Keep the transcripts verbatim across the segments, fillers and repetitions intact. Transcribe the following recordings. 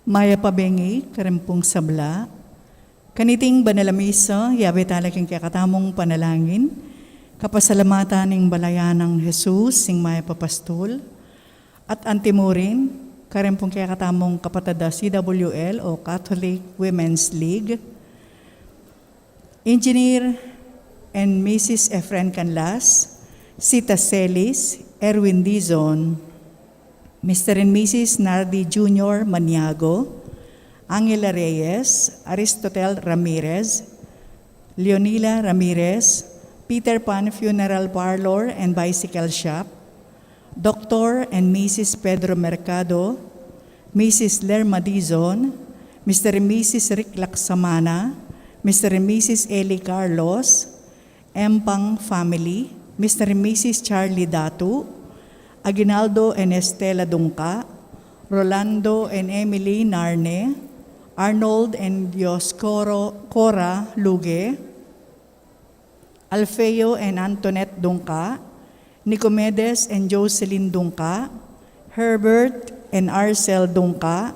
Mayap a bengi kareng pung sabla. Kaniting banal a misa, yabe tala king kekatamung panalangin, kapasalamatan ning balayan nang Jesus, ning mayap a pastul, at antimurin, kareng pung kekatamung kapatad a C W L o Catholic Women's League, Engineer and Missus Efren Canlas, Sita Celis, Erwin Dizon, Mister and Missus Nardi Junior Maniago, Angela Reyes, Aristotel Ramirez, Leonila Ramirez, Peter Pan Funeral Parlor and Bicycle Shop, Doctor and Missus Pedro Mercado, Missus Lerma Dizon, Mister and Missus Rick Laksamana, Mister and Missus Eli Carlos, Empang family, Mister and Missus Charlie Datu, Aguinaldo and Estela Dungca, Rolando and Emily Narne, Arnold and Dioscoro Cora Luge, Alfeo and Antoinette Dungca, Nicomedes and Jocelyn Dungca, Herbert and Arcel Dungca,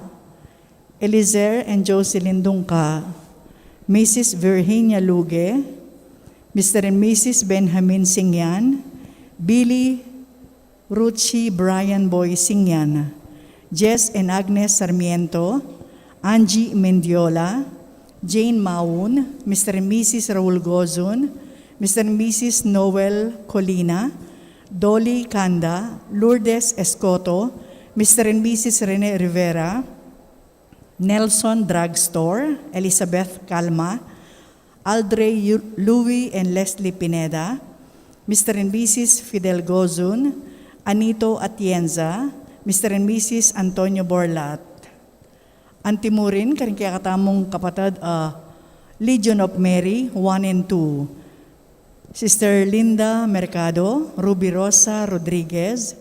Elizer and Jocelyn Dungca, Missus Virginia Luge, Mister and Missus Benjamin Singyan, Billy Ruchi Brian Boy Singyan, Jess and Agnes Sarmiento, Angie Mendiola, Jane Maun, Mister and Missus Raul Gozun, Mister and Missus Noel Colina, Dolly Kanda, Lourdes Escoto, Mister and Missus Rene Rivera, Nelson Drugstore, Elizabeth Calma, Aldrey Yu-, Louis and Leslie Pineda, Mister and Missus Fidel Gozun, Anito Atienza, Mister and Missus Antonio Borlat. Antimurin, karing kekatamung kapatad a Legion of Mary one and two. Sister Linda Mercado, Ruby Rosa Rodriguez,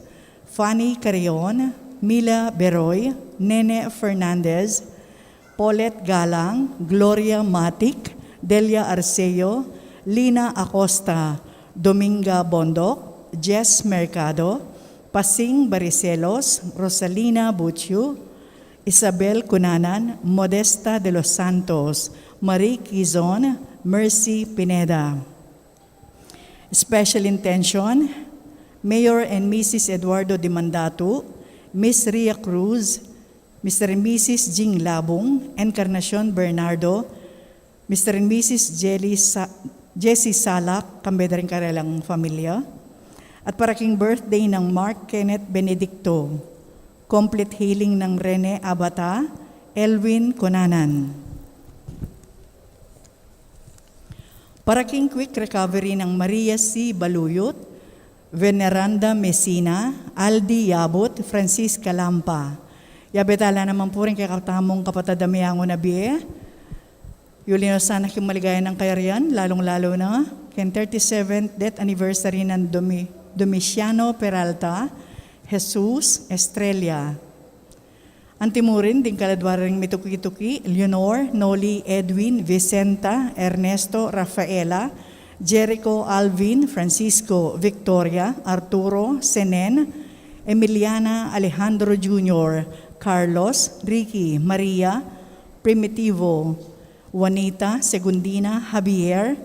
Fanny Carrion, Mila Beroy, Nene Fernandez, Paulette Galang, Gloria Matic, Delia Arceo, Lina Acosta, Dominga Bondoc, Jess Mercado, Pasing Baricelos, Rosalina Butiu, Isabel Cunanan, Modesta de los Santos, Marie Quizon, Mercy Pineda. Special intention, Mayor and Missus Eduardo Dimandatu, Miss Ria Cruz, Mister and Missus Jing Labung, Encarnacion Bernardo, Mister and Missus Jelly Sa-, Jessie Salak, kambe da ring karelang familia. At para king birthday nang Mark Kenneth Benedicto, complete healing nang Rene Abata, Elwin Conanan. Para king quick recovery nang Maria C Baluyot, Veneranda Messina, Aldi Yabut, Francisca Lampa. Yabe tala naman pu ring kekatamung kapatad a meangu na bie. Yuli no sana king maligaya nang kayarian, lalung-lalu na king thirty-seventh death anniversary nang Domi-, Domiciano Peralta, Jesus Estrella. Antimurin ding kaladua ring mituki-tuki, Leonor, Noli, Edwin, Vicenta, Ernesto, Rafaela, Jericho, Alvin, Francisco, Victoria, Arturo, Senen, Emiliana, Alejandro Junior, Carlos, Ricky, Maria, Primitivo, Juanita, Segundina, Javier,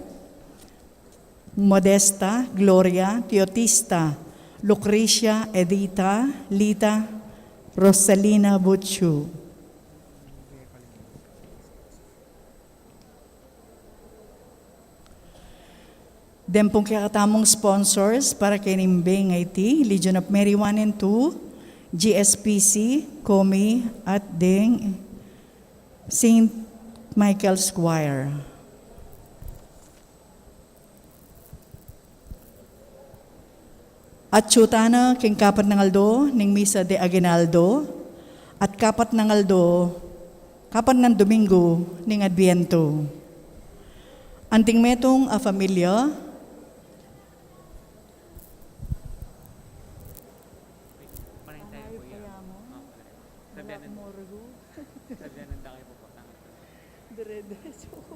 Modesta, Gloria, Teotista, Lucrecia, Edita, Lita, Rosalina Buchu. Deng pung kekatamung sponsors para keni, Legion of Mary one and two, G S P C, Comi, at deng Saint Michael's Choir. Atyu tana king kapat nang aldo ning misa de aguinaldo, at kapat nang aldo, kapat nang Domingo ning Adbientu. Anting metung a familia, Sabihan ng, sabihan ng dami po po. Dire-diretso ko po.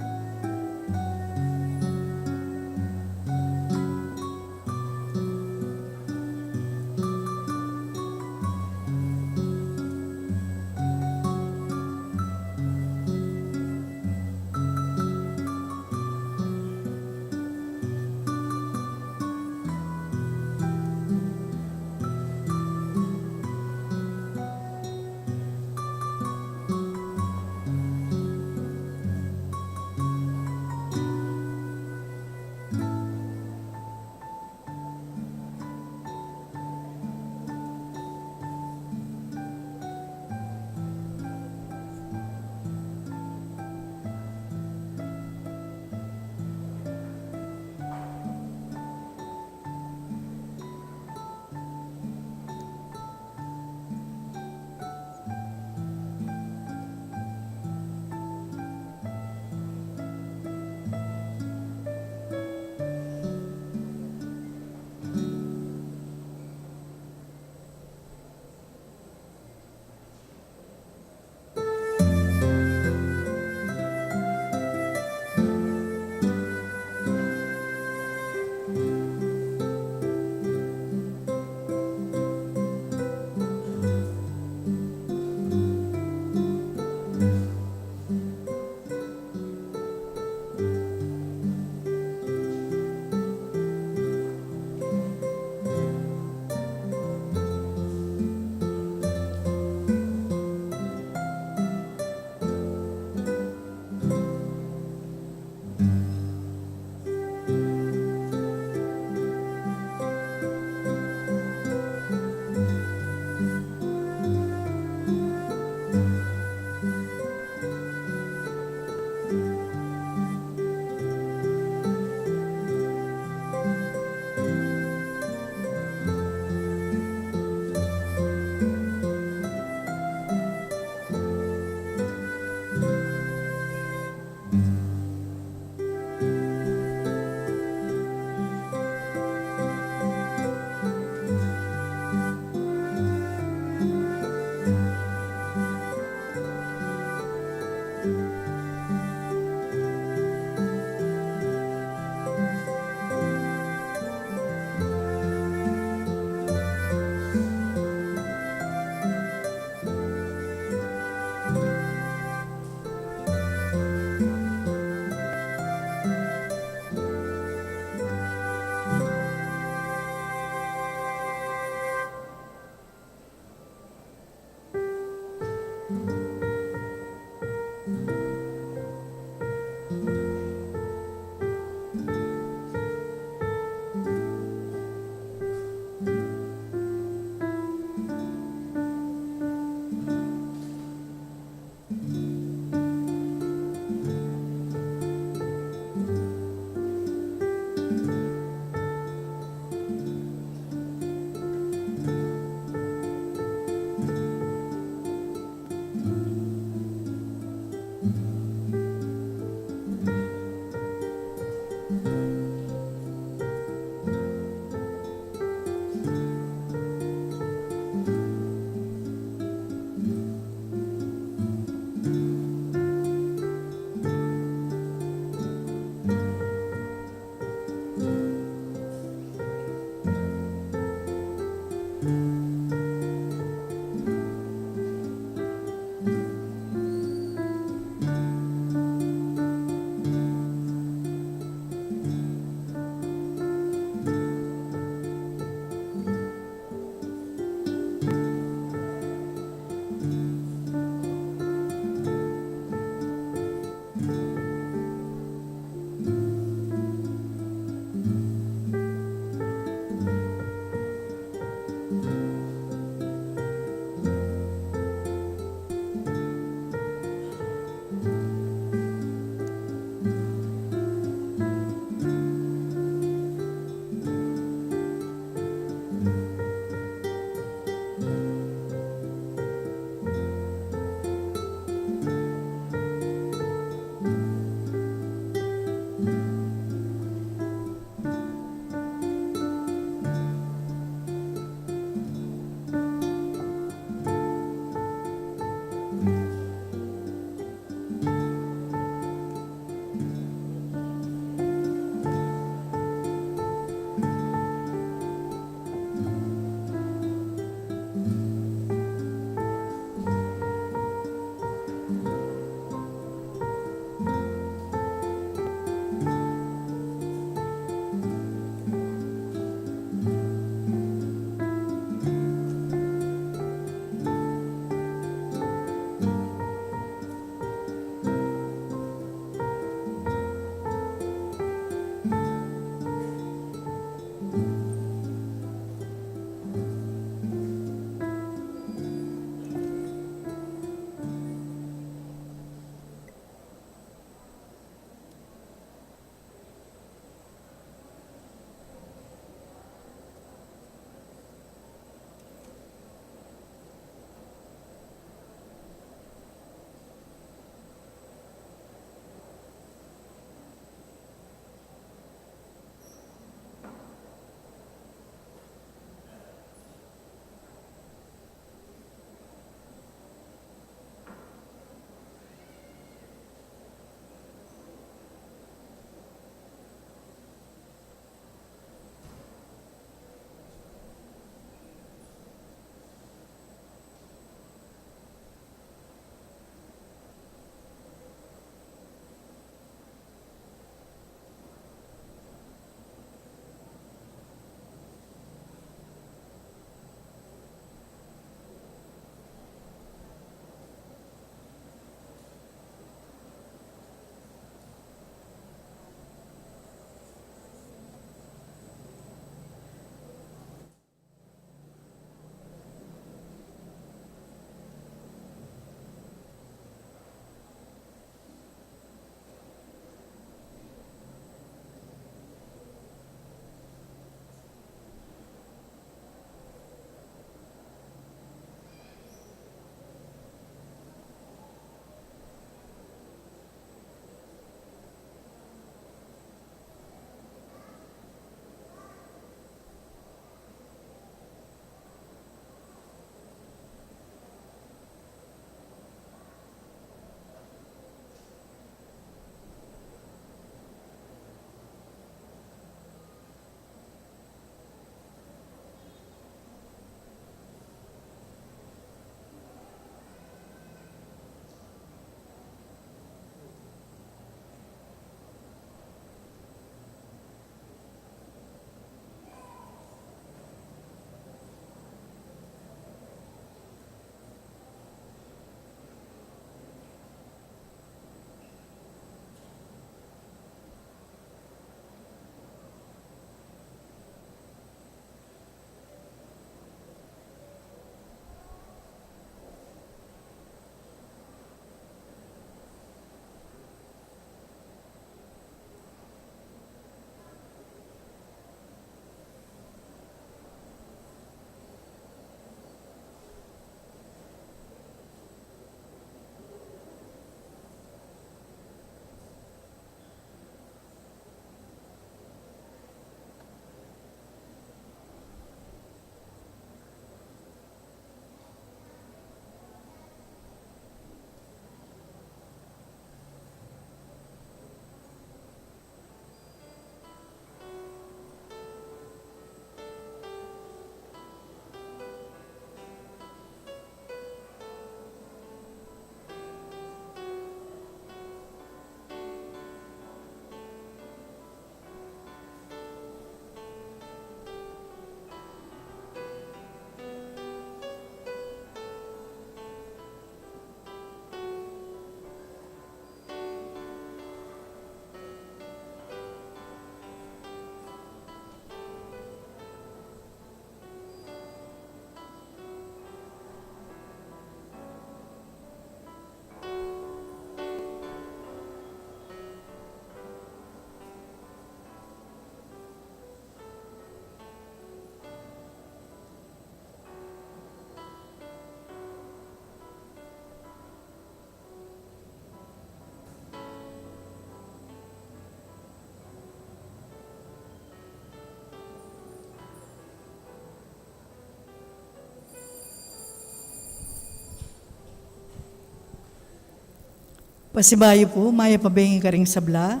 Pasibayu pu, mayap a bengi karing sabla.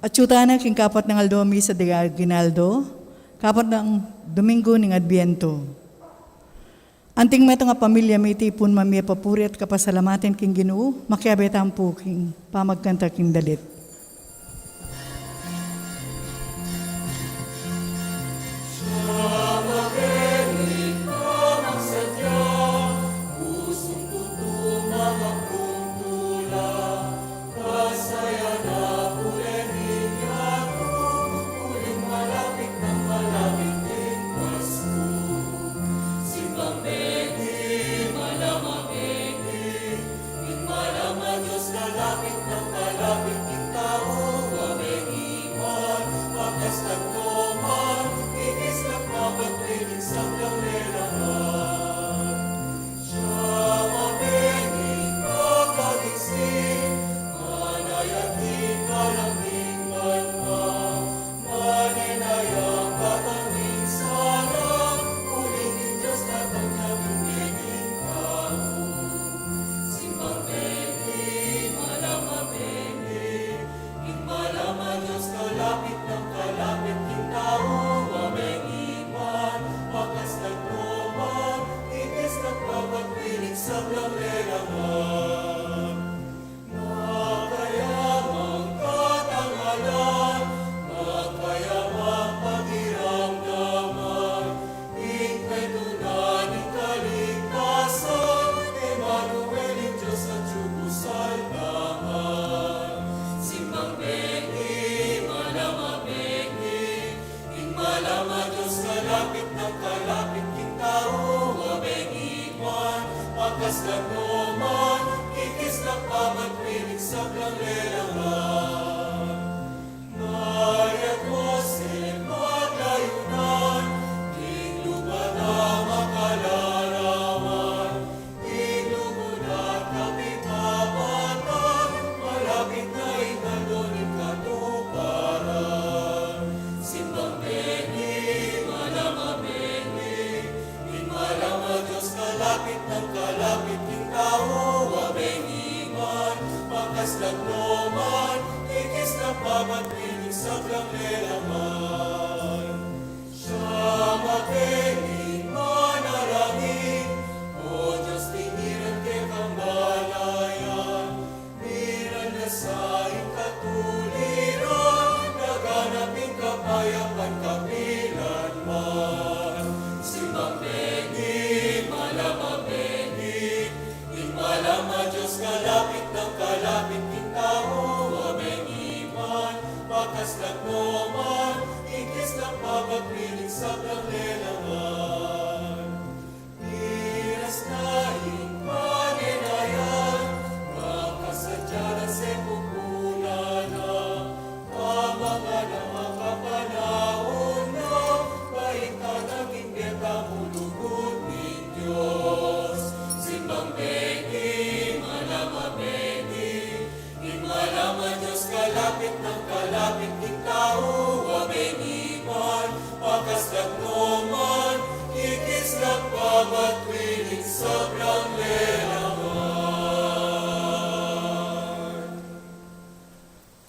Atyu tana king kapat nang aldo misa ding aguinaldo, kapat nang Domingo ning Adviento. Anting metung a pamilya mitipun, mamie papuri at kapasalamatan king Ginu, makiabe tamu pu king pamagkanta king dalit.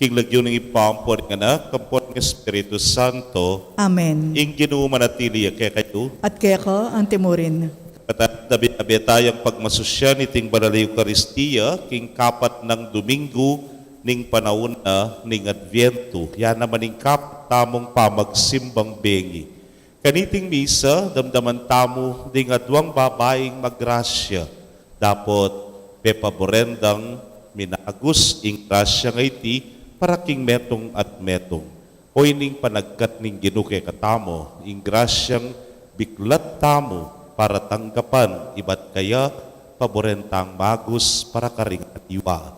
King lagyu ning Ibpa, ampo ning Anak, ampo ning Espiritu Santo. Amen. Ing Ginu manatili ya kekayu. At keka antimurin. Kapatad, abe tayang pagmasusyan iting banal a Eukaristia king kapat nang Domingo ning panaun na ning Adviento. Ya naman ing kapat tamung pamagsimbang bengi. Kaniting misa, damdaman tamu ding aduang babaing magrasya, dapot pepaburen dang minagus ing grasya a iti para king metung at metung. O ining panagkat ning Ginu kekatamu, ing grasyang biklat tamu para tanggapan, ibat kaya paburen tang magus para karing aliwa.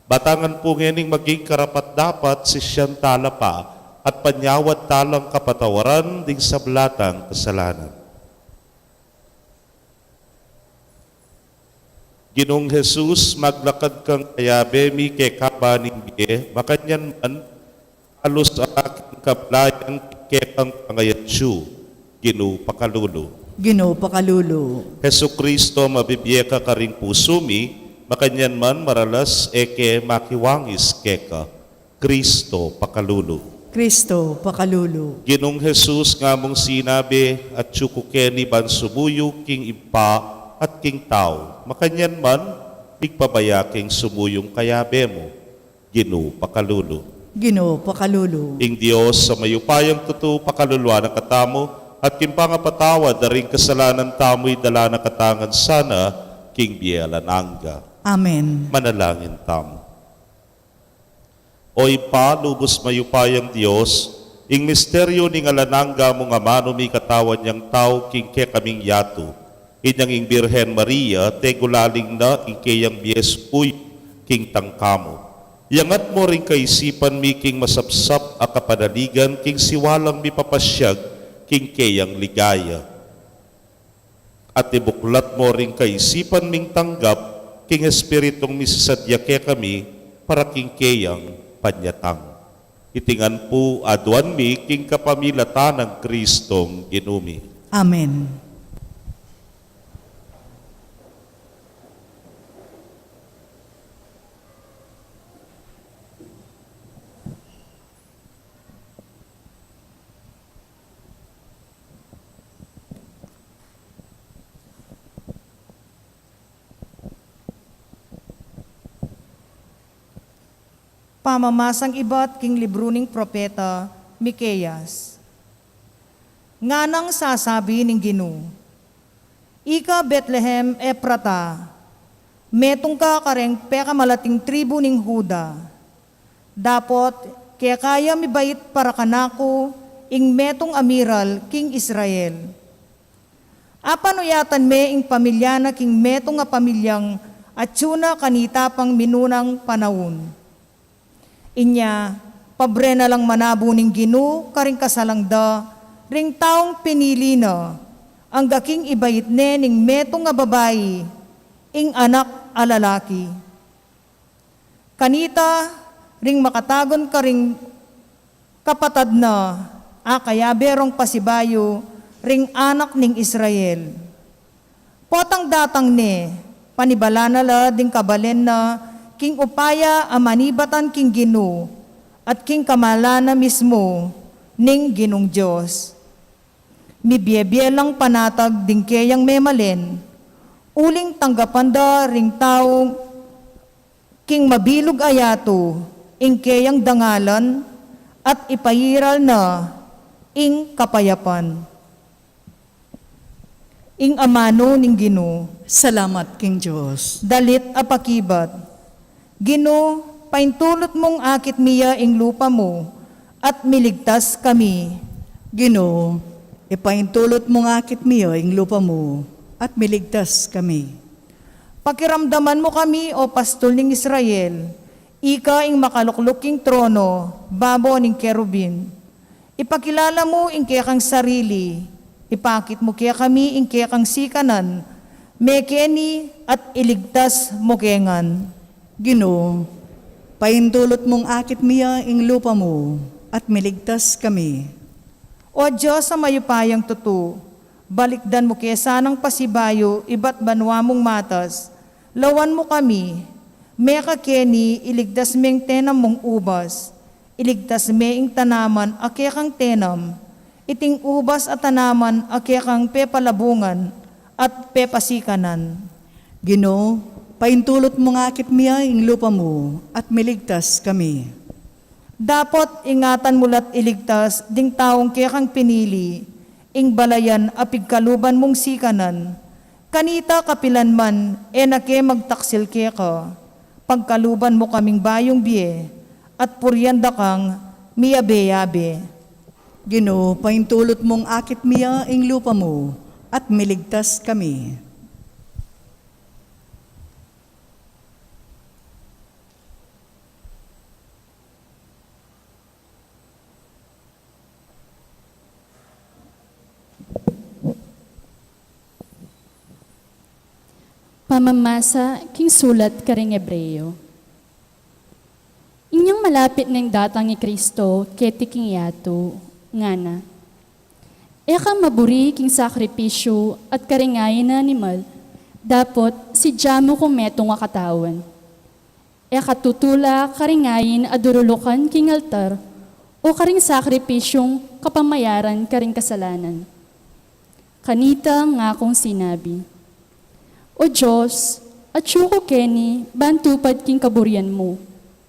Batangan pu ngening maging karapat-dapat sisian tala pa at panyawad talang kapatawaran ding sabla tang kasalanan. Ginung Jesus, maglakad kang kayabe mi kekaba ning bie, makanyan man, alus aking kablayan kekang pangayatsu, Ginu pakalulu. Ginu pakalulu. Jesucristo, mabibie ka karing pusu mi, Makanyan man maralas e ke makiwangis keka. Kristo pakalulu. Kristo pakalulu. Ginung Jesus, ngamung sinabi, atyu ku keni ban sumuyu king Ibpa at king tau. Makanyan man, migpabaya keng sumuyung kayabe mu. Ginu pakalulu. Ginu pakalulu. Ing Dios a mayupayang tutu pakaluluan na katamu, at king pangapatawad da ring kasalanan tamu idala na katamu ngan sana king bie alang angga. Amen. Manalangin tamu. O Ibpa, lubus mayupayang Dios, ing misteryu ning alang angga mung amanu mikatawan yang tau king kekaming yatu. Inyang ing Birhen Maria, tegulaling na ing keyang bie subuyu king tangka mu. Iyangat mu ring kaisipan mi king masapsap a kapanaligan king siwalang mipapasyag king keyang ligaya. At ibuklat mu ring kaisipan ming tanggap king Espiritung misisadya kekami para king keyang panyatang. Iti ngan pu aduan mi king kapamilatan nang Kristong Ginu mi. Amen. Pamamasang ibat king libru ning propeta Miqueas. Nganang sasabi ning Ginu, "Ika Betlehem Efrata, metung ka kareng pekamalating tribu ning Juda. Dapot keka ya mibait para kanaku ing metung a miral king Israel. Apanuyatan me ing pamilya na king metung a pamilyang atyu na kanita pang minunang panaun." Inya, pabre na lang manabu ning Ginu karing kasalang da ring taung pinili na, angga king ibait ne ning metung a babai ing anak a lalaki. Kanita ring makatagun karing kapatad na a kayabe rong pasibayu ring anak ning Israel. Potang datang ne, panibala na la ding kabalen na king upaya a manibatan king Ginu at king kamalan na mismu ning Ginung Dios. Mibie-bie lang panatag ding keyang memalen, uling tanggapan da ring tau king mabilug a yatu ing keyang dangalan at ipairal na ing kapayapan. Ing amanu ning Ginu. Salamat king Dios. Dalit a pakibat. Ginu, paintulut mung akit mi ya ing lupa mu at miligtas kami. Ginu, ipaintulut mung akit mi ya ing lupa mu at miligtas kami. Pakiramdaman mu kami, O Pastul ning Israel, ika ing makalukluk king trono babo ning kerubim. Ipakilala mu ing kekang sarili, ipakit mu kekami ing kekang sikanan, mekeni at iligtas mu ke ngan. Ginu, paintulut mung akit mi ya ing lupa mu at miligtas kami. O Dios a mayupayang tutu, balikdan mu ke sanang pasibayu ibat banua mung matas, lawan mu kami, mekakeni iligtas meng tenam mung ubas, iligtas me ing tanaman a kekang tenam, iting ubas a tanaman a kekang pepalabungan at pepasikanan. Ginu, paintulut mung akit mi ya ing lupa mu at miligtas kami. Dapot ingatan mu la't iligtas ding taung kekang pinili, ing balayan a pigkaluban mung sikanan. Kanita kapilan man e na ke magtaksil keka, pagkaluban mu kaming bayung bie, at purian da kang miyabe-yabe. Ginu, paintulut mung akit mi ya ing lupa mu at miligtas kami. Pamamasa king sulat karing Hebreo. Inyang malapit neng datang i Kristo keti king yatu, ngana, "E kang maburi king sakripisyu at karing ain a animal, Dapot, sidya mu kung metung a katawan. E ka tutula karing ain a durulukan king altar, o karing sakripisyung kapamayaran karing kasalanan. Kanita ngakung sinabi, O Dios, atyu ku keni ban tupad king kaburian mu,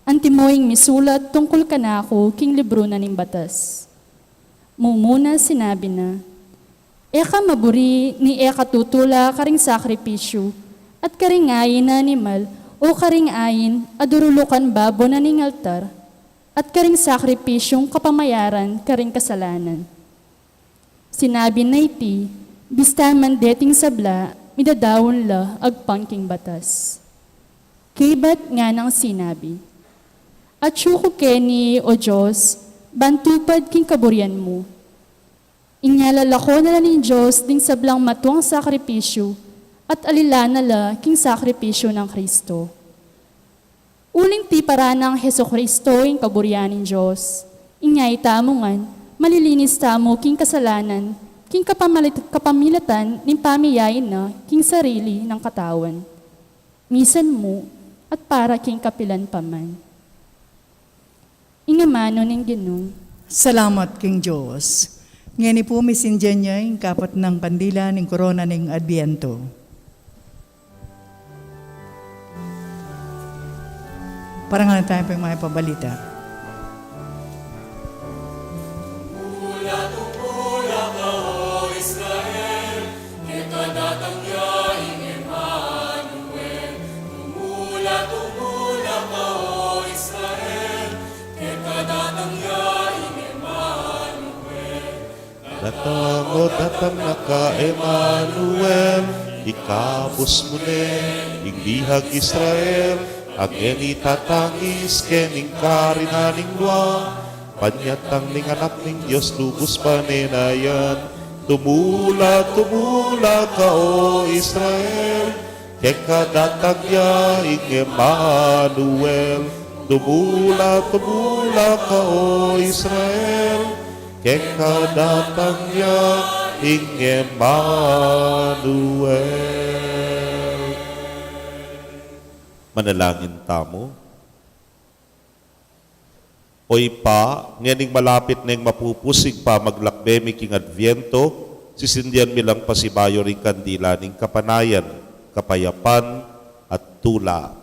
antimo ing misulat tungkul kanaku king libru na ning batas. Mumuna sinabi na, E ka maburi ni e ka tutula karing sakripisyu, at karing ain a animal, o karing ain a durulukan babo na ning altar, at karing sakripisyung kapamayaran karing kasalanan. Sinabi na iti, bista man deting sabla, midadaun la agpang king batas. Kaybat nganang sinabi, Atyu ku keni, O Dios, ban tupad king kaburian mu. Inya lalako na la ning Dios ding sablang matuang sakripisyu, at alila na la king sakripisyu nang Kristo. Uling tiparan nang Jesucristo ing kaburian ning Dios, inya itamu ngan, malilinis tamu king kasalanan, king kapamalit-, kapamilatan ning pamiyain na king sarili nang katawan. Misan mu, at para king kapilan pa man. Ing amanu ning Ginu. Salamat king Dios. Ngeni pu misindian ya ing kapat nang kandila ning korona ning Adbientu. Parangalan tamu pu ing Mayap a Balita. Tumula, tumula ka, o Israel, keka datang ya ing Emmanuel. Tumula, tumula ka, o Israel, keka datang ya ing Emmanuel. Datang, o datang na ka, Emmanuel, ikabus mu ne ing bihag Israel, a ngeni tatangis kening karinan ning lua, panyatang ning Anak ning Dios lubus pa ne na yan. Tumula, tumula ka, o Israel, keka datang ya ing Emmanuel. Tumula, tumula ka, o Israel, keka datang ya ing Emmanuel. Manalangin tamu. O Ibpa, ngening malapit neng mapupus ing pamaglakbe mi king Adviento, sisindian mi lang pasibayu ring kandila ning kapanayan, kapayapan, at tula.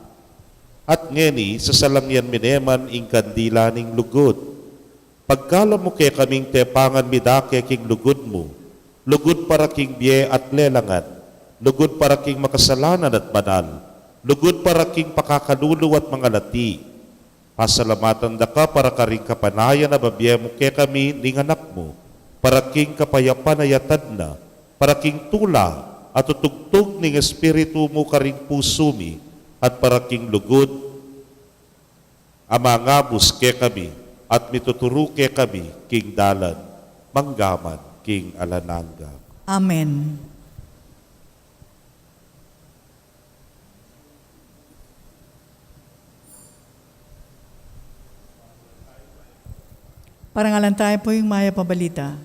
At ngeni, sasalangyan mi ne man ing kandila ning lugud. Pagkalub mu kekaming tepangan mi da ke king lugud mu, lugud para king bie at lelangan, lugud para king makasalanan at banal, lugud para king pakakalulu at mangalati. Pasalamatan da ka para karing kapanayan a babie mu kekami ning Anak mu, para king kapayapan a yatad na, para king tula a tutugtug ning Espiritu mu karing pusu mi, at para king lugud a mangabus kekami at mituturu kekami king dalan mangga man king alang angga. Amen. Parangalan tamu pu ing Mayap a Balita.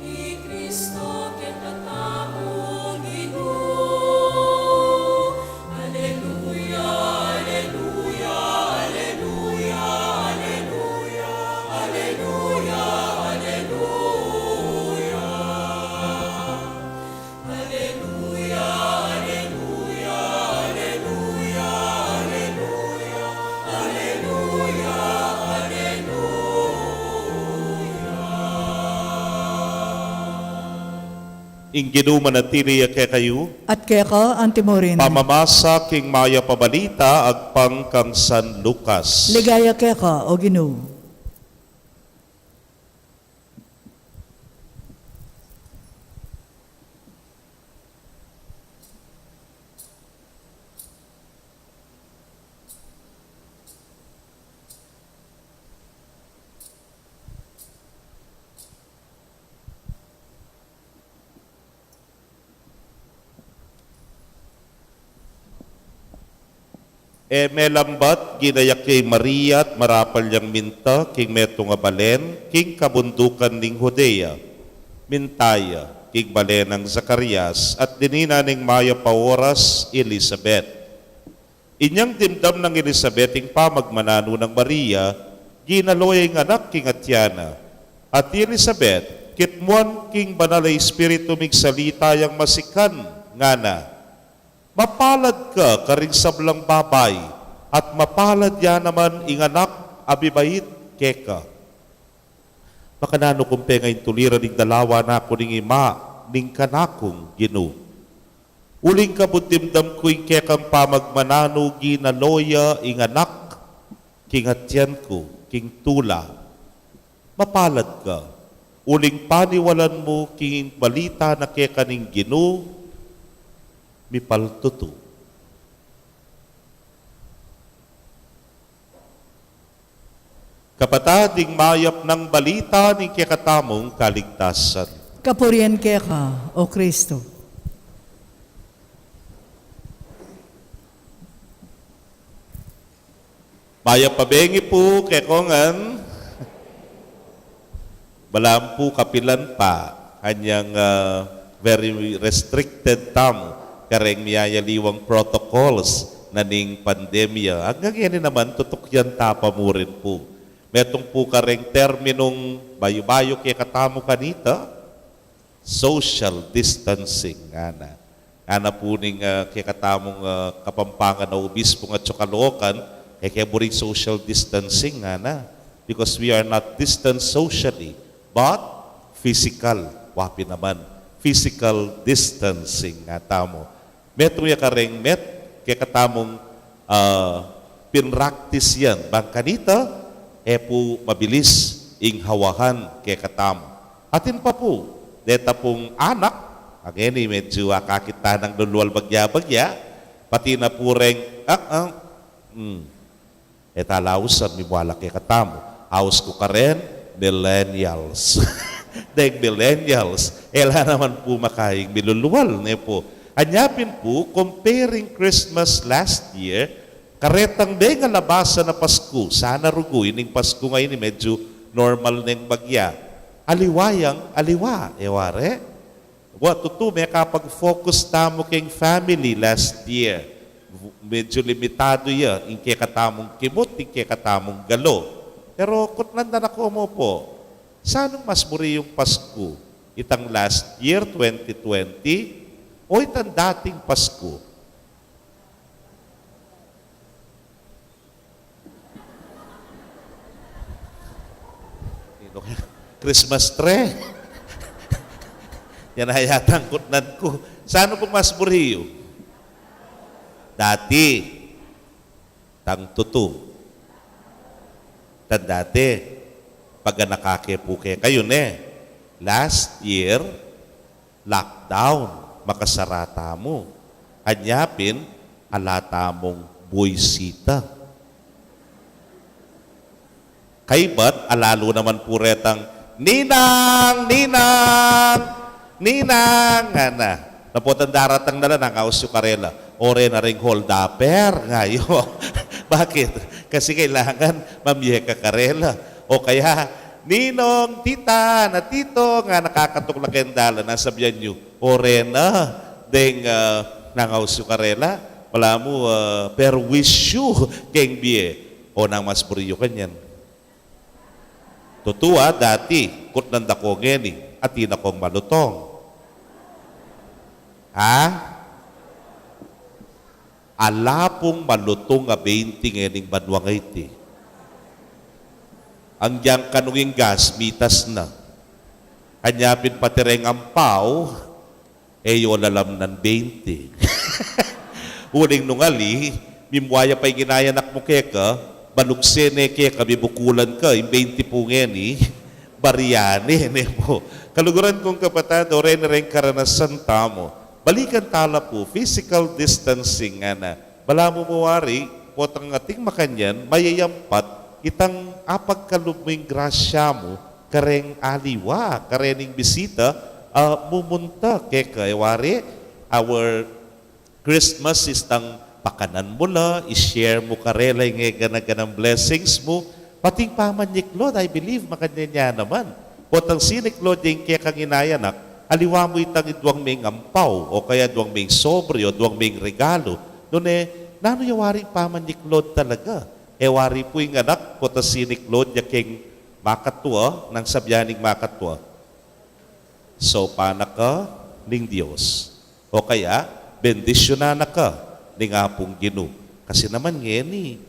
I Kristo keta tamu Ginu. Aleluya, aleluya, aleluya, aleluya, aleluya, aleluya. Aleluya, aleluya, aleluya, aleluya, aleluya, aleluya. Ing Ginu manatili ya kekayu. At keka antimurin. Pamamasa king mayap a balita agpang kang San Lucas. Ligaya keka, O Ginu. E melambat, ginayak ya i Maria at marapal yang minta king metung a balen king kabundukan ning Judea. Minta ya king balen nang Zacarias at dinina ning mayap a oras i Elisabet. Inyang dimdam nang Elisabet ing pamagmananu nang Maria, ginalo ya ing anak king atian na. At i Elisabet, kitmuan king Banal a Espiritu migsalita yang masikan, ngana, "Mapalad ka karing sablang babai, at mapalad ya naman ing anak a bibait keka. Makananu ku peng intuliran ing dalawa na ku ning ima ning kanakung Ginu? Uling kabud dimdam ku ing kekang pamagmananu, ginalo ya ing anak king atian ku king tula. Mapalad ka, uling paniwalan mu king balita na keka ning Ginu mipaltutu." Kapatad, ing mayap nang balita ning kekatamung kaligtasan. Kapurian keka, O Kristu. Mayap a bengi pu kekongan. Balamu pu kapilan pa anyang, ah, very restricted tamu kareng miyayaliwang protocols na ning pandemya. Anggang ngeni naman tutukian ta pa mu rin pu. Metung pu kareng terminung bayu-bayu kekatamu kanita, social distancing, ngana. Ngana pu ning, ah, kekatamung, ah, Kapampangan a obispo at Caloocan, e ke buring social distancing, ngana. Because we are not distant socially, but physical. Wa pin naman, physical distancing ngatamu. Metung ya kareng met, kekatamung, ah, pinraktis yan. Bang kanita, e pu mabilis ing hawahan kekatamu. Atin pa pu, deta pung anak, a ngeni medyu akakit ta nang lulual bagya-bagya, pati na pu reng, ah, ah, hmm. E ta la ausan, mibuala kekatamu. Aus ku karen, millennials. Deng millennials, e la naman pu makaing milulual, ne pu. Anya pin pu, comparing Christmas last year, karetang deng alabasan a Pasku, sana rugu, ining Pasku ngeni medyu normal neng bagya. Aliwa yang aliwa, e ware? Wa, tutu, mekapag-focus tamu keng family last year. Medyu limitadu ya ing kekatamung kimut, ing kekatamung galo. Pero kutnan da na ko mu pu, sanung mas buri yung Pasku? Itang last year, twenty twenty, o itang dating Pasku? Christmas tree. Yan a yata ing kutnan ku. Saan pung mas buri yu? Dati. Tang tutu. Tang dati. Paganaka ke pu kekayu ne. Last year, lockdown, makasara tamu. Anya pin, ala tamung buisita. Kaybat, alalu naman pu retang, "Ninang! Ninang! Ninang!" ngana. Dapot daratang na la, nangaus yu karela, "O, rena ring hold-upper," nga yu. Bakit? Kasi kailangan mamye ka karela. O kaya, "Ninong, tita, na tito," ngana, kakatuk la keng dalan, sasabian yu, "O, rena deng, ah," nangaus yu karela, "balamu, ah, perwisyu keng bie." O, nanu mas buri yu kanyan? Tutu, ah, dati, kutnan da ko ngeni, atin na kong malutong. Ha? Ala pung malutong a bente ngening banua ngeni. Ang yang kanung ing gas, mitas na. Anya pin pati reng ampaw, E yu lalam nang baynti. Uling nung ali, mimua ya pa ing inanak mu keka, malugse ne keka, bibukulan ka, ing baynti pu ngeni, barya ne, ne pu. Kaluguran kung kapatad, o reni reng karanasan tamu. Balikan tala pu, physical distancing, ngana. Balamu mu wari, potang atin makanyan, mayayampat, itang apagkalub mu ing grasya mu, kareng aliwa, karening bisita, a, mumunta keka, e wari, our Christmas is tang pakanan mu la, i-share mu karela ing e gana-ganang blessings mu, pati ing pamanyiklod, I believe, makanyan ya naman. Potang siniklod ya ing kekang inanak, aliwa mu itang iduang meng ampaw, o kaya duang meng sobre, o duang meng regalo. Nune, nanu ya waring pamanyiklod talaga? E wari pu ing anak, potang siniklod ya keng makatua, nang sabyan ning makatua, saupan na ka ning Dios. O kaya, bendisyunan na ka ning Apung Ginu. Kasi naman ngeni,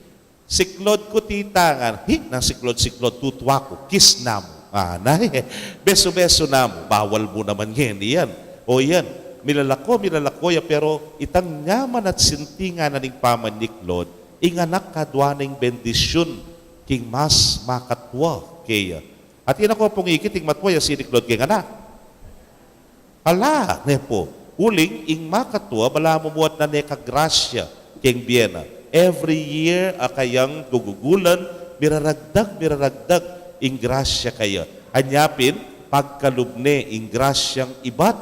siklod ku titangan, hi, nang siklod-siklod, tutua ku, kiss na mu. Ah, na, e, besu-besu na mu, bawal mu naman ngeni yan. O yan, milalako, milalako ya, pero itang nyaman at sintingan na ning pamanyiklod, ing anak kadwa neng bendisyun, king mas makatua keya. At ina ko pung ikit ing matua ya siniklod keng anak. Ala, ne pu. Uling, ing makatua, balamu mu at na ne ka grasya keng bie na. Every year, a kayang gugugulan, miraragdag, miraragdag, ing grasya kaya. Anya pin, pagkalub ne, ing grasyang ibat,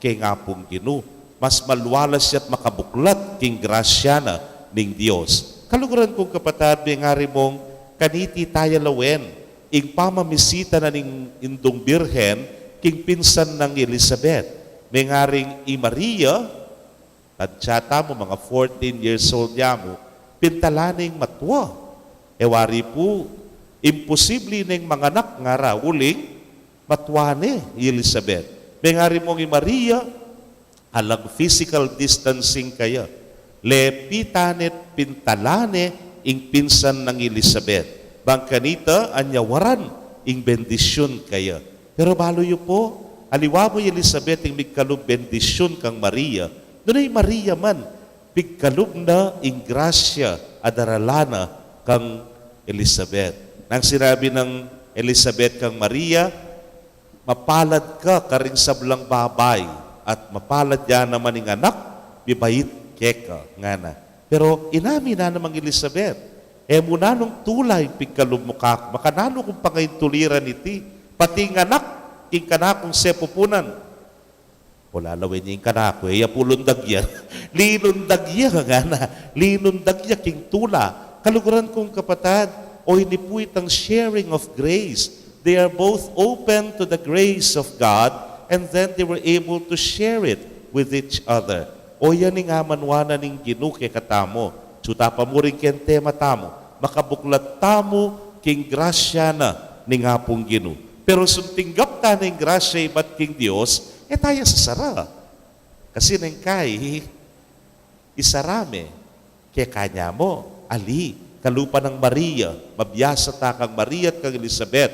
keng Apung Ginu. Mas malwalas ya't makabuklat, king grasya na, ning Dios. Kaluguran kung kapatad, mengari mung, kaniti taya lawen, ing pamamisita na ning Indung Birhen, king pinsan nang Elizabeth. Mengaring i Maria, tadya tamu mga fourteen years old ya mu, pintalan ne ing matua. E wari pu, imposible neng manganak ngara uling, matua ne i Elizabeth. Mengari mung i Maria, alang physical distancing kaya. Lepitan ne't pintalan ne ing pinsan nang Elizabeth. Bang kanita, anyawaran ing bendisyun kaya. Pero balu yu pu, aliwa mu i Elizabeth ing migkalub bendisyun kang Maria. Nune i Maria man, pigkalub na ing grasya a daralan na kang Elizabeth. Nang sinabi nang Elizabeth kang Maria, "Mapalad ka karing sablang babai, at mapalad ya naman ing anak mibait keka," ngana. Pero inamin na namang Elizabeth, "E mu nanung tula ing pigkalub mu kaku, makananu kung pangaintuliran iti, pati ing anak, king kanakung sepupunan?" O lalawen ya ing kanaku, e ya pu lundag ya. Linundag ya, ngana. Linundag ya king tula. Kaluguran kung kapatad, o ini pu itang sharing of grace. They are both open to the grace of God, and then they were able to share it with each other. O yan ing amanuan na ning Ginu kekatamu. Suta pa mu rin keng tema tamu, makabuklat tamu king grasya na ning Apung Ginu. Pero nung tinggap ta na ing grasya ibat king Dios, e ta ya sasara. Kasi neng kai, isara me, kekanya mu, ali, kalupa nang Maria, mabiasa ta kang Maria at kang Elizabeth,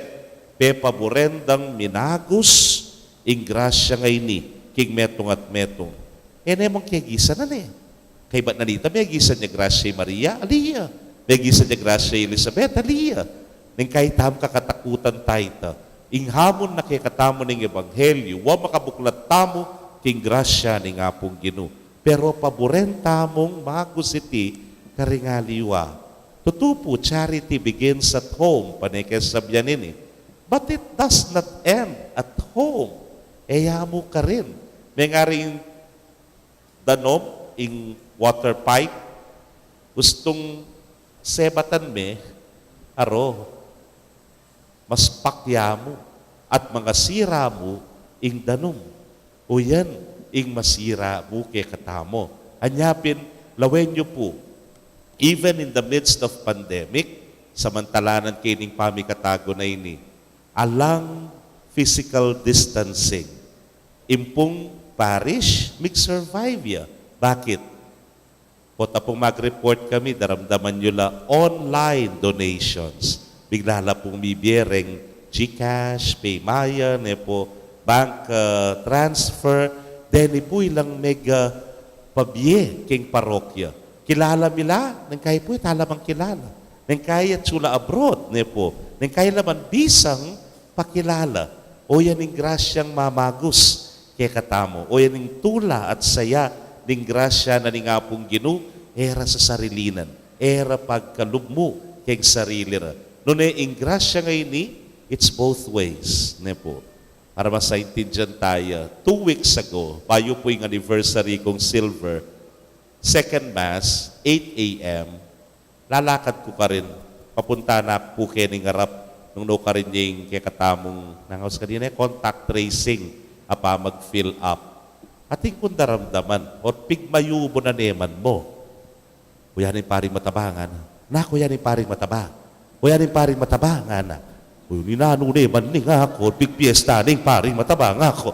pepaburen dang minagus ing grasya ngeni, king metung at metung. E ne mung kegisan na ne. Kaybat na nita, megisan ya grasya i Maria, ali ya. Megisan ya grasya i Elizabeth, ali ya. Neng kai tamu kakatakutan ta ita. Ing hamun na kekatamu ning ebanghelyu, wa makabuklat tamu, king grasya ning Apung Ginu. Pero paburen tamung magus iti karing aliwa. Tutu pu, charity begins at home, pane ke sabyan ini. But it does not end at home. E ya mu karin. Mengaring danom, ing water pipe, gustung sebatan me, aro, maspak ya mu, at mangasira mu ing danom. O yan, ing masira mu kekatamu. Anya pin, lawen yu pu, even in the midst of pandemic, samantalanan ke ning pamikatagu na ini, alang physical distancing, ing pung parish, mig-survive ya. Bakit? Pota pung mag-report kami, daramdaman yu la online donations. Bigla la pung mibie reng GCash, PayMaya, ne pu, bank, uh, transfer, Deni pu ilang mega pabie keng parokya. Kilala mi la, neng kayi pu, e tala mang kilala. Neng kayi atsu la abroad, ne pu. Neng kayi la man bisang pakilala. O yan ing grasyang mamagus kekatamu. O yan ing tula at saya ning grasya na ning Apung Ginu, e ra sa sarilinan, e ra pagkalub mu keng sarili ra. Nune ing grasya ngeni, it's both ways, ne pu. Para masaintindian taya, two weeks ago, bayu pu ing anniversary kung silver, second mass, eight a.m., lalakad ku karin, papunta na ku pu keni ngarap, nung nukarin ya ing kekatamung, nang aus kanina, contact tracing, apa mag-fill up. Atin kung daramdaman, o pigmayubu na neman mu. Kuya ning paring mataba, ngana. Na, kuya ning paring mataba. Kuya ning paring mataba, ngana. Kuya, ninanu ne man ning aku, pigpiesta ning paring mataba, ngaku.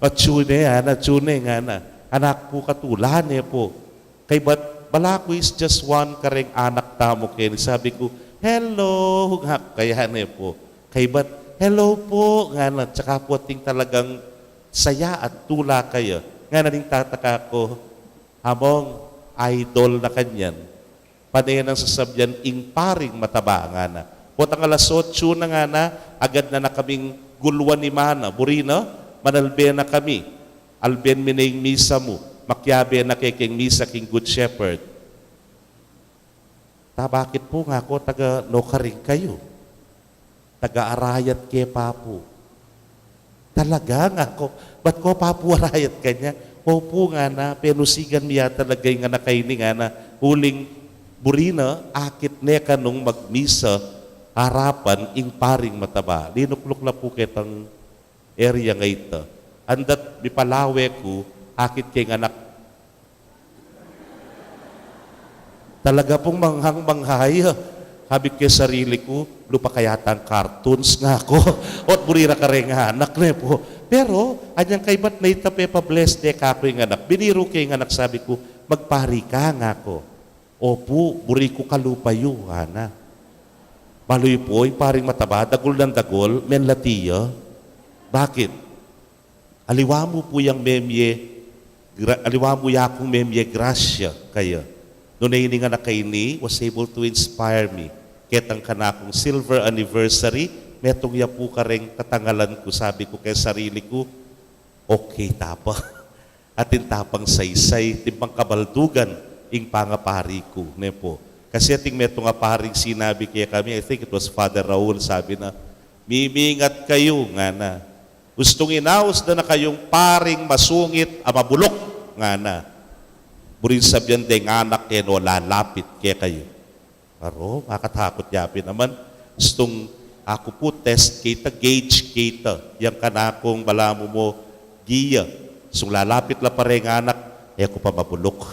Atsu ne, ana, atsu ne, ngana. Anak pu, katula ne pu. Kaybat bala ku is just one kareng anak tamu keni. Sabi ku, "Hello," ngaku kaya ne pu. Kaybat, "Hello pu," ngana. Tsaka pu ating talagang saya at tula kaya. Ngana ning tataka ku, Among, idol na kanyan. Pane nang sasabian ing paring mataba, ngana. Potang alas otso na, ngana, agad na na kaming gulwan ni Mana. Buri na, manalbe na kami. Alben mi ne ing misa mu. Makiabe na ke keng misa king Good Shepherd. Ta bakit pu, ngaku, taga nukarin kayu? Taga Arayat ke pa pu. Talaga, ngaku, bat ko pa pu Arayat kanya? Opu, ngana, penusigan mi ya talaga ing anak a ini, ngana, uling buri na, akit ne kanung magmisa arapan ing paring mataba. Linukluk la pu ketang area a ita. Andat mipalawe ku, akit ke ing anak. Talaga pung manghang-mangha ya. Sabi ku ke sarili ku, lupa kaya tang cartoons, ngaku. Ot buri ra kareng anak, ne pu. Pero anyang kaybat na ita pepa-bless de kaku ing anak. Biniru ke ing anak, sabi ku, "Magpari ka?" ngaku. "Opu, buri ku kalupa yu," ngana. Balu yu pu, ing paring mataba, dagul nang dagul, menlati ya. Bakit? Aliwa mu pu yang memie, gra-, aliwa mu ya kung memie grasya kaya. Nune ining anak a ini was able to inspire me. Ketang kanakung silver anniversary, metung ya pu kareng tatangalan ku, sabi ku ke sarili ku, "Okay, tapa." Atin tapang saysay, timpang kabaldugan ing pangapari ku, ne pu. Kasi atin metung a paring sinabi kekami, I think it was Father Raul, sabi na, "Mimingat kayu," ngana. "Ustung inaus da na kayung paring masungit a mabuluk," ngana. "Buring sabian deng anak e no lalapit kekayu." Aro, makatakut ya pin naman. Ustung aku pu test kita, gauge kita. Yang kanakung balamu mo giya. Ustung lalapit la pa reng anak, e ku pa mabuluk.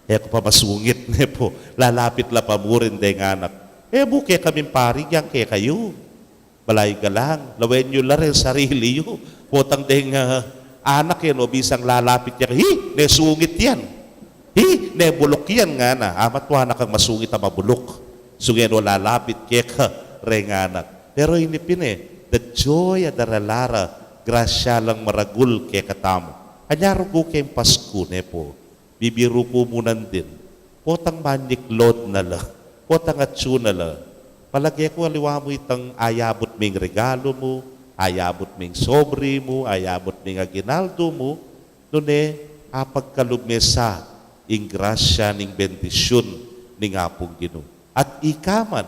E ku pa masungit, ne pu. Lalapit la pa murin deng anak. E, bu kekaming pari, yang kekayu. Balay galang, lawen yu la ring sarili yu. Potang deng, ah, anak yan, o bisang lalapit ya, "Hi, ne sungit yan. Hi, ne buluk yan," ngana. Amat wa na kang masungit a mabuluk. Sungit o lalapit keka reng anak. Pero ini pin e, the joy a daralan da, grasya lang maragul kekatamu. Anya rugu keng Pasku, ne pu. Bibiru ku mu nandin. Potang manyiklod na la. Potang atsu na la. Palage ku aliwa mu itang ayabut ming regalu mu, ayabut ming sobre mu, ayabut ming aguinaldo mu, nune apagkalub me sa ing grasya ning bendisyun ning Apung Ginu. At ika man,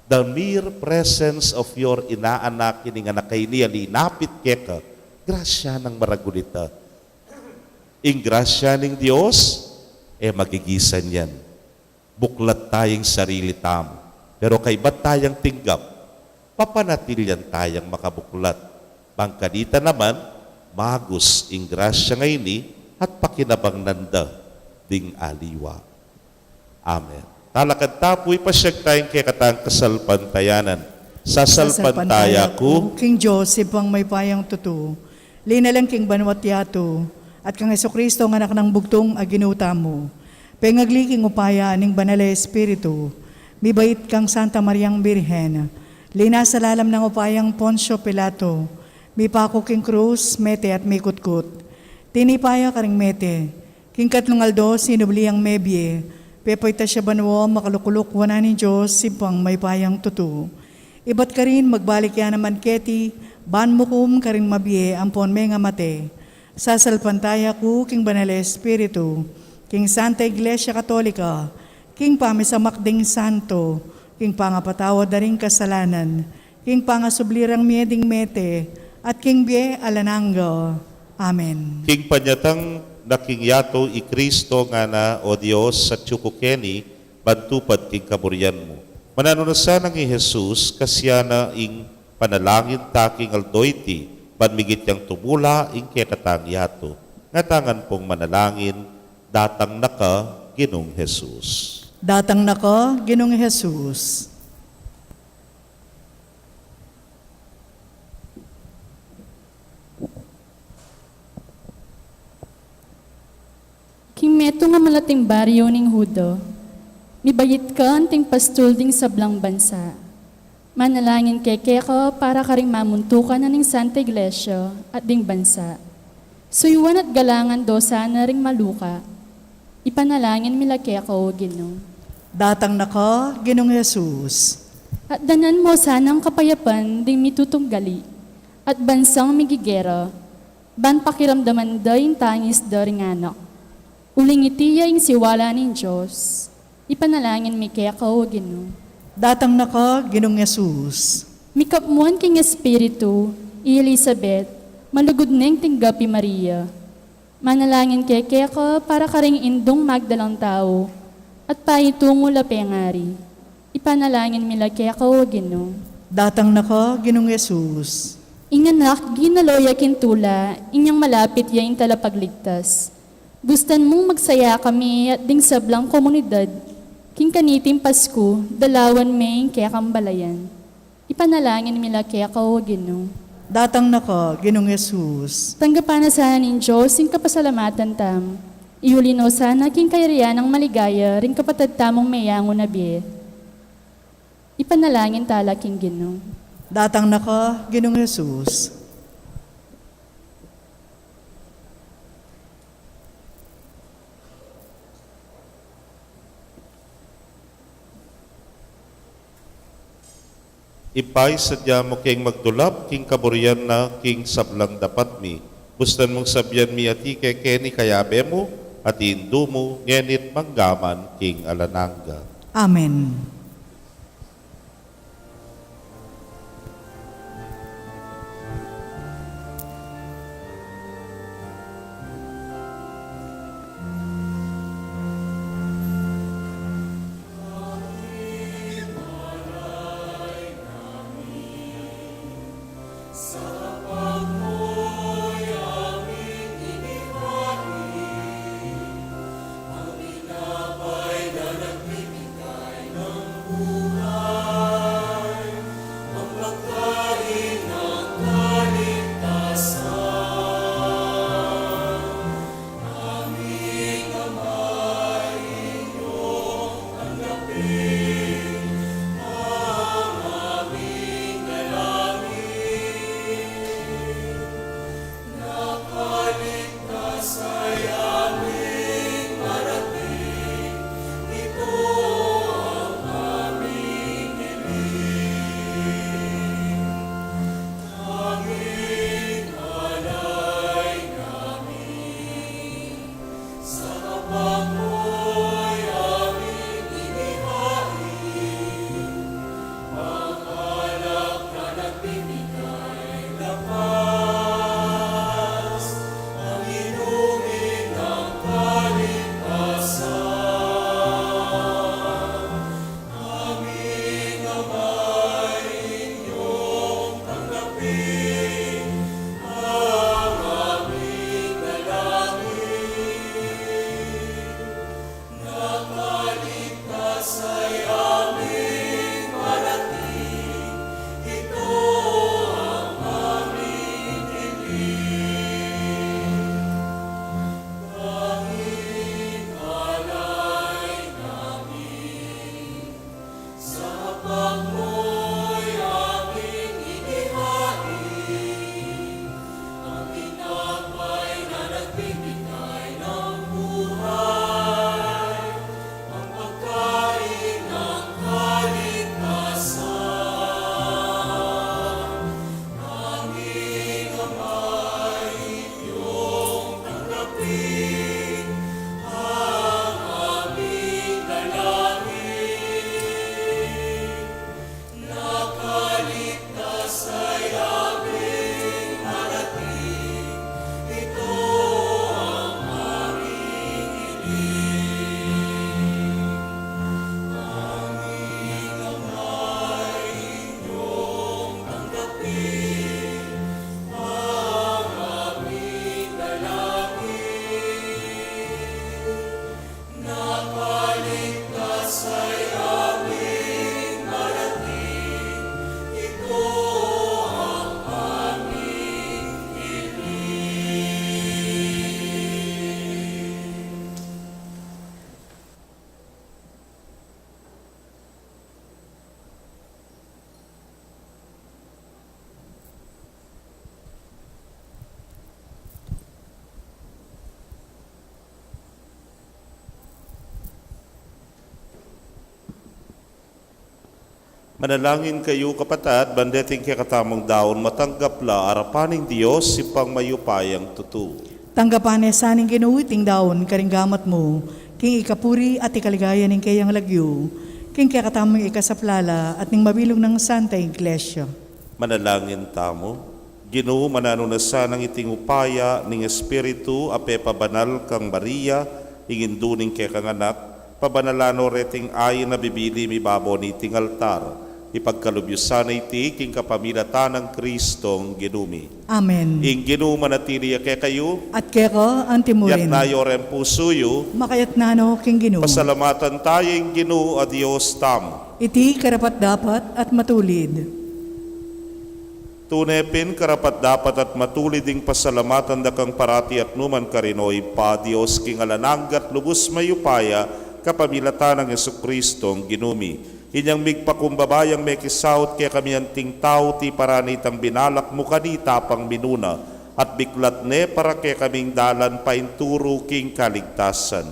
the mere presence of your inaanak, ining anak a ini a linapit keka, grasya nang maragul ita. Ing grasya ning Dios, e magigisan yan. Buklat taya ing sarili tamu. Pero kaybat tayang tinggap, papanatilian tayang makabuklat. Bang kanita naman, magus ing grasya ngeni at pakinabang nanda ding aliwa. Amen. Talakad ta pu, ipasyag taya ing kekatang kasalpantayanan. Sasalpantaya ku king Dios, Ibpang mayupayang tutu, linalang king banua't yatu, at kang Jesucristo, a Anak nang bugtung a Ginu tamu, pengagli king upaya ning Banal a Espiritu, mibait kang Santa Mariang Birhen, linasa lalam nang upayang Poncio Pilato, mipaku king krus, mete at mikutkut. Tinipa ya karing mete, king katlung aldo sinubli yang mebie, pepaitas ya banua, makalukluk wanan ning Dios, Ibpang mayupayang tutu. Ibat karin magbalik ya naman keti, ban mukum karing mabie ampon mengamate. Sasalpantaya ku king Banal a Espiritu, king Santa Iglesia Katolika, king pamisamak ding santo, king pangapatawad da ring kasalanan, king pangasubli rang mie ding mete, at king bie alang angga. Amen. King panyatang na king yatu i Kristo ngana, O Dios, atyu ku keni, ban tupad king kaburian mu. Mananu na sanang i Jesus, kasian na ing panalangin ta king aldo iti, ban migit yang tumula ing kekatang yatu. Ngatamu pung manalangin, datang na ka, Ginung Jesus. Datang na ka, Ginung Jesus. King metung a malating baryu ning Hudo, mibait ka anting pastul ding sablang bansa. Manalangin ke keka para karing mamuntukan na ning Santa Iglesia at ding bansa. Suyuan at galangan do sana ring maluka. Ipanalangin mi la keka, O Ginu. Datang na ka, Ginung Jesus. At danan mo sanang kapayapan ding mitutunggali at bansang migigera, ban pakiramdaman da ing tangis da ring anak. Uling iti ya ing siwala ning Dios. Ipanalangin mi keka, O Ginu. Datang na ka, Ginung Jesus. Mikapmuan king Espiritu i Elizabeth, malugud neng tinggap i Maria. Manalangin ke keka para karing indung magdalang tau, at paitungu la pengari. Ipanalangin mi la keka, O Ginu. Datang na ka, Ginung Jesus. Ing anak, ginalo ya king tula, inyang malapit ya ing talapagligtas. Bustan mung magsaya kami at ding sablang komunidad, king kaniting Pasku, dalawan me ing kekang balayan. Ipanalangin mi la keka, O Ginu. Datang na ka, Ginung Jesus. Tanggapan na sana ning Dios ing kapasalamatan tamu. Iuli no sana king kayarian nang maligaya ring kapatad tamung meyangu na bie. Ipanalangin ta la king Ginu. Datang na ka, Ginung Jesus. Ibpa, isadya mu keng magdulap king kaburian na king sablang dapat mi. Bustan mung sabian mi ati kekeni kayabe mu, ati indu mu, ngeni't manggaman king alang angga. Amen. Manalangin kayu, kapatad, ban deting kekatamung daun matanggap la arapan ning Dios, Ibpang mayupayang tutu. Tanggapan na sa ning Ginu iting daun karing gamat mu, king ikapuri at ikaligaya ning keyang lagyu, king kekatamung ikasaplala at ning mabilug nang Santa Iglesia. Manalangin tamu. Ginu, mananu na sanang iting upaya ning Espiritu a pepabanal kang Maria, ing indu ning kekang Anak, pabanalan no reting ain a bibili mi babo niting altar. Ipagkalub yu sana iti king kapamilatan nang Kristong Ginu mi. Amen. Ing Ginu manatili ya kekayu. At keka antimurin. Iyatas yu reng pusu yu. Makayatas no king Ginu. Pasalamatan taya ing Ginu a Dios tamu. Iti karapat-dapat at matulid. Tune pin karapat-dapat at matulid ing pasalamatan da kang parati at nukarin man, O Ibpa, Dios king alang angga at lubus mayupaya, kapamilatan nang Jesukristong Ginu mi. Inyang migpakumbaba yang mekisaut kekami anting tau, tiparan ne itang binalak mu kanita pang minuna, at biklat ne para kekaming dalan painturu king kaligtasan.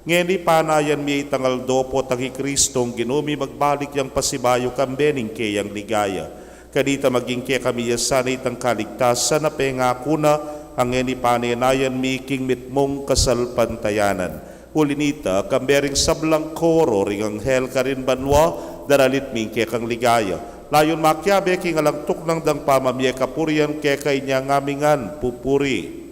Ngeni panayan mi itang aldo potang i Kristong Ginu mi magbalik yang pasibayu kambe ning keyang ligaya. Kanita maging kekami ya sana itang kaligtasan a pengaku na, a ngeni panenayan mi king mitmung kasalpantayanan. Uli nita, kambe ring sablang koro ring anghel karin banua, daralit mi ing kekang ligaya. Layun makiabe king alang tuknang dang pamamie kapurian keka, inya ngan mi ngan pupuri.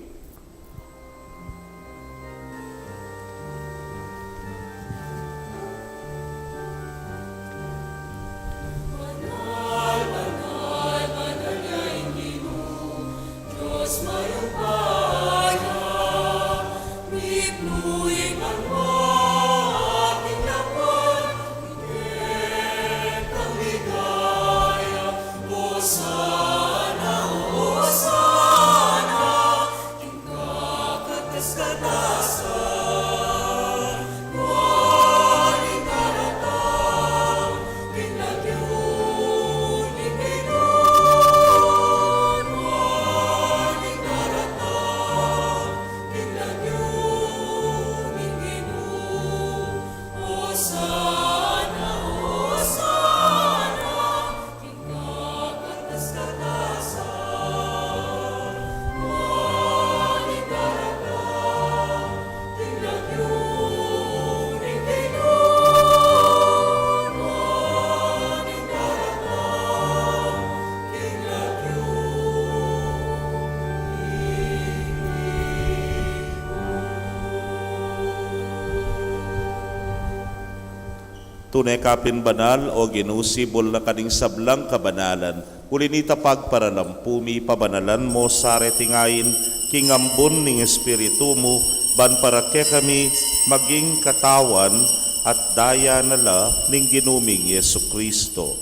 Tune ka pin banal, O Ginu, sibul na ka ning sablang kabanalan. Uli nita pagparalampu mi, pabanalan mo sa reting ain king ambun ning Espiritu mu, ban para kekami maging katawan at daya na la ning Ginu ming Jesucristo.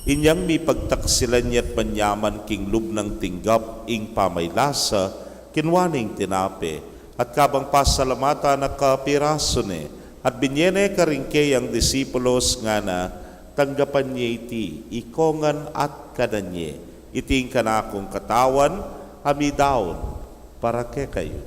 Inyang mipagtaksilan ya at manyaman king lub nang tinggap ing pamaylasa, kinua ne ing tinape, at kabang pasalamatan na ka, pirasu ne, at binye ne karing keyang disipulos, ngana, tanggapan ye iti, ikongan at kanan ye, iti ing kanakung katawan, a midaun para kekayu.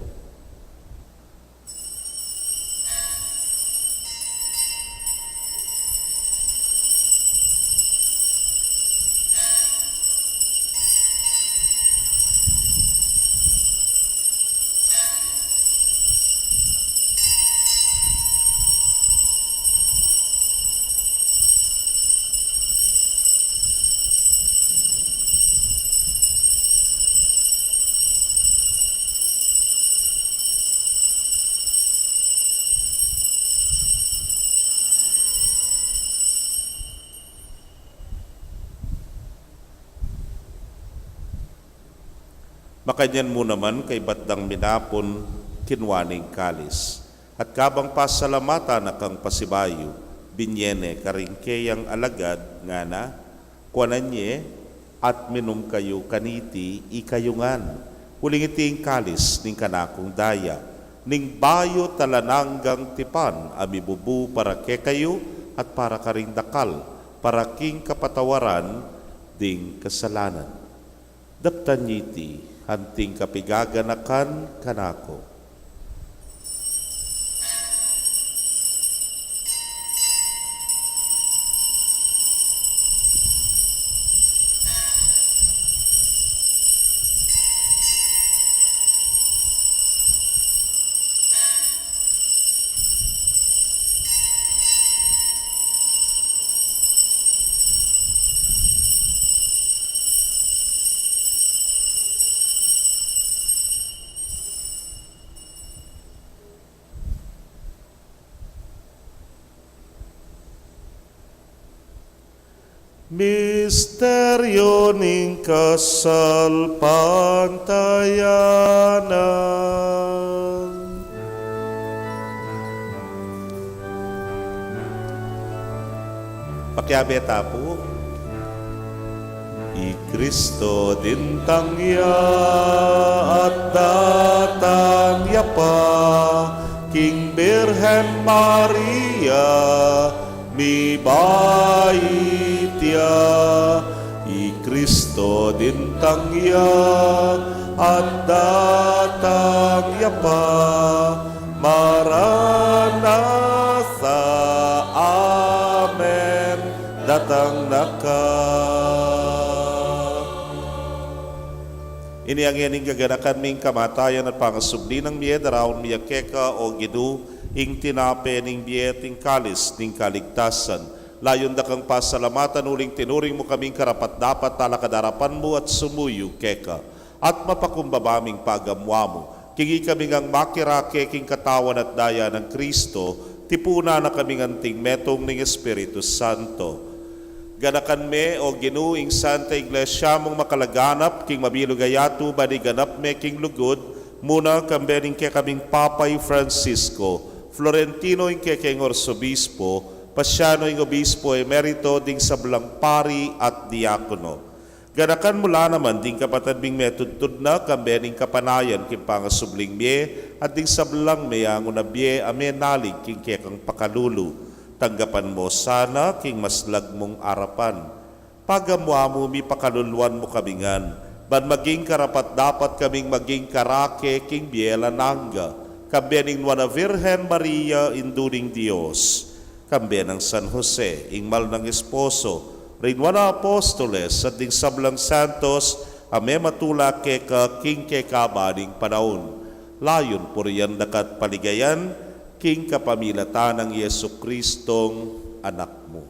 Makanyan mu naman kaybat dang minapun, kinua ne ing kalis, at kabang pasalamatan na kang pasibayu, binye ne karing keyang alagad, ngana: Kuanan ye at minum kayu kaniti, ikayu ngan, uling iti ing kalis ning kanakung daya, ning bayu at alang anggang tipan, a mibubu para kekayu at para karing dakal, para king kapatawaran ding kasalanan. Daptan ye iti anting kapigaganakan kanaku. Misteryu ning kasalpantayanan. Pakiabe ta pu. I Kristo dintang ya at datang ya pa king Birhen Maria, mibait ya. I Kristo dintang ya at datang ya pa. Maranatha. Amen. Datang na ka. Ini ing gaganakan mi king kamatayan at pangasubli nang mie, daraun mi keka, O Ginu, ing tinape ning bie at ing kalis ning kaligtasan. Layun da kang pasalamatan uling tinuring mu kaming karapat-dapat talakad king arapan mu at sumuyu keka. At mapakumbaba ming pagamuan mu, king ikami ngang makirake king katawan at daya nang Kristo, tipunan na kaming anting metung ning Espiritu Santo. Ganakan me, O Ginu, ing Santa Iglesia mung makalaganap king mabilug a yatu ban iganap me king lugud, muna kambe ning kekaming Papa i Francisco, Florentino ing kekeng Arsobispo, Pasiano ing Obispo Emerito, ding sablang pari at diakono. Ganakan mu la naman ding kapatad ming metudtud na kambe ning kapanayan king pangasubling mie, at ding sablang meangu na bie a menalig king kekang pakalulu. Tanggapan mu sana king maslag mung arapan. Pagamuan mu mi, pakaluluan mu kami ngan, ban maging karapat-dapat kaming maging karake king bie alang angga, kambe ning Nuan a Virgen Maria, Indu ning Dios, kambe nang San Jose, ing mal nang esposo, ring Nuan a Apostoles, at ding sablang santos a mematula keka king kekaban ning panaun. Layun purian da ka at paligayan king kapamilatan nang Jesucristong Anak mu.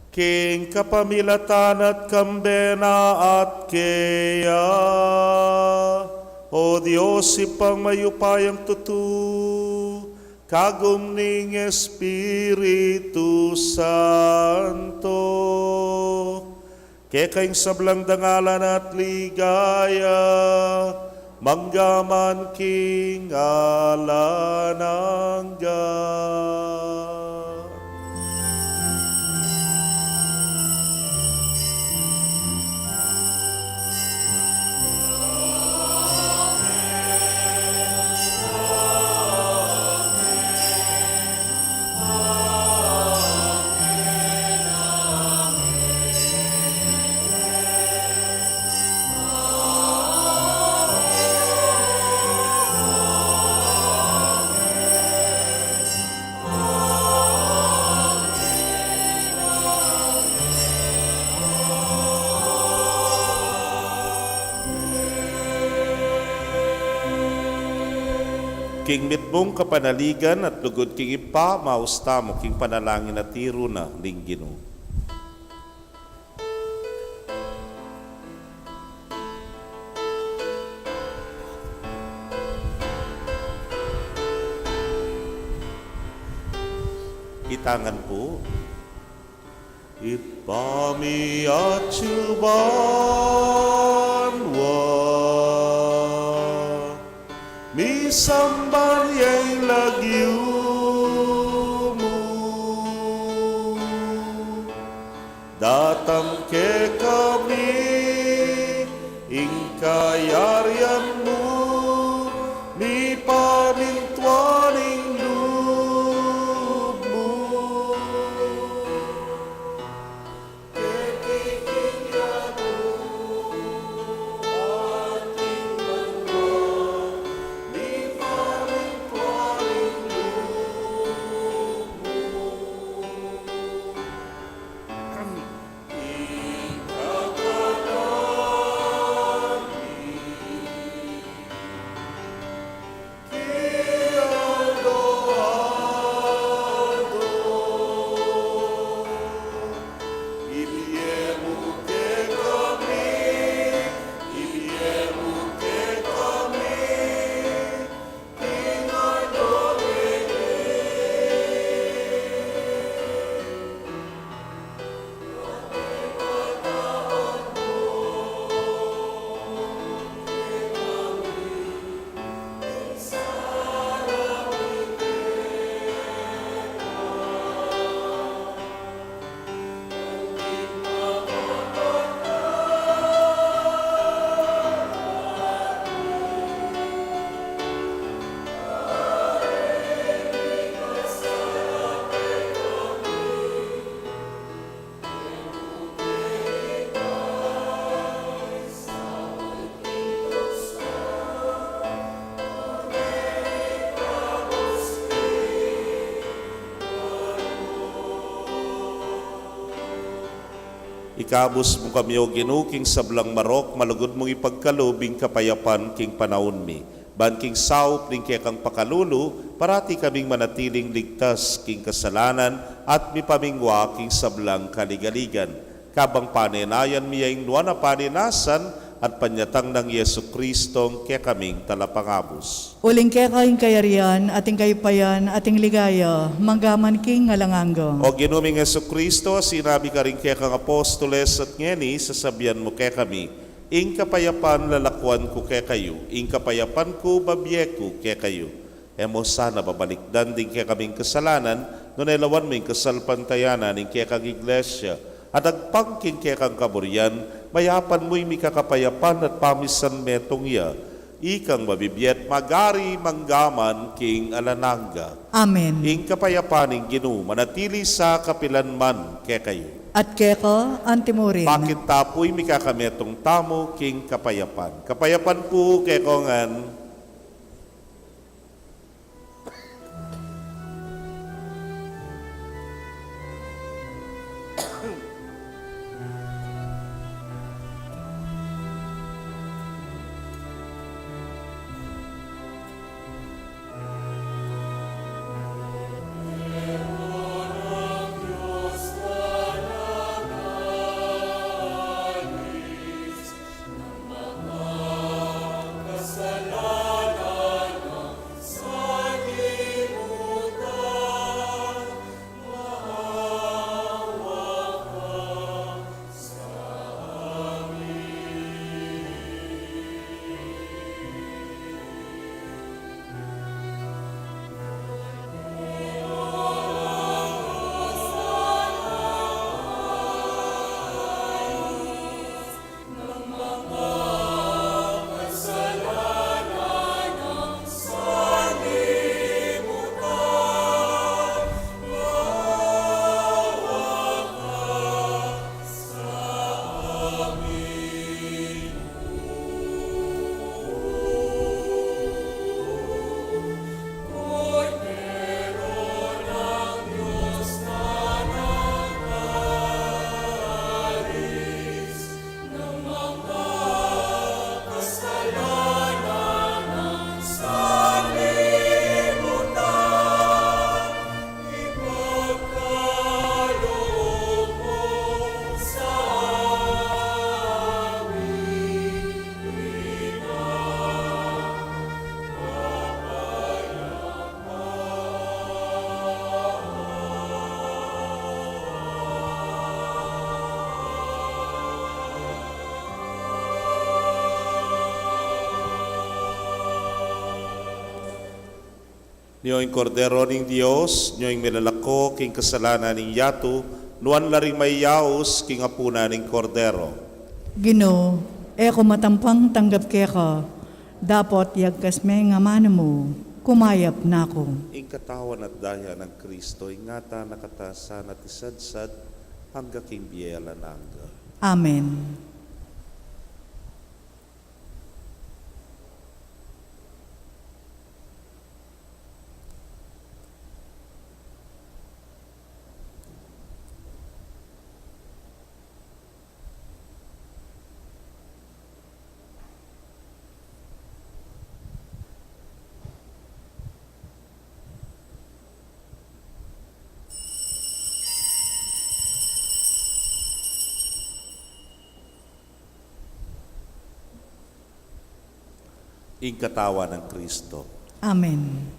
King kapamilatan na at kambe na at keya, O Dios, Ibpang mayupayang tutu, kagum ning Espiritu Santo, keka ing sablang dangalan at ligaya, mangga man king alang angga. King mitmung kapanaligan at lugud king Ibpa, maus tamu king panalangin a tiru na ning Ginu. Itangan pu. Ibpa mi atsu ka banua, misamban ya ing lagyu mu, datang kekami ing kayarian mu, mipamintuan ing lub mu. Ikabus mu kami, O Ginu, king sablang marok, malugud mung ipagkalub ing kapayapan king panaun mi. Ban king saup ning kekang pakalulu, parati kaming manatiling ligtas king kasalanan at mipamingwa king sablang kaligaligan. Kabang panenayan mi ya ing nuan a panenasan at panyatang nang Jesucristo, kekaming talapangabus. Uling keka ing kayarian, at ing kayupayan, at ing ligaya, mangga man king alang angga. O Ginu ming Jesucristo, sinabi karing kekang apostoles, at ngeni sasabian mu kekami, ing kapayapan lalakuan ku kekayu, ing kapayapan ku babie ku kekayu. E mu sana babalikdan ding kekaming kasalanan, nune lawan mu ing kasalpantayanan ning kekang Iglesia, at agpang king kekang kaburian, mayapan mu ing mikakapayapan at pamisan metung ya, ikang mabibie at magari mangga man king alang angga. Amen. Ing kapayapan ning Ginu manatili sa kapilan man kekayu. At keka antimurin. Pakit ta pu ing mikakametung tamu king kapayapan. Kapayapan pu kekongan. Nyo ing Kordero ning Dios, nyo ing milalako king kasalanan ning yatu, nuan la ring mayayaus king apunan ning Kordero. Ginu, e ku matampang tanggap keka, dapot yagkas me ing amanu mu, kumayap na ku. Ing katawan at daya nang Kristo, ingatan na katasan at isadsad, angga king bie alang angga. Amen. Ing katawan nang Kristo. Amen.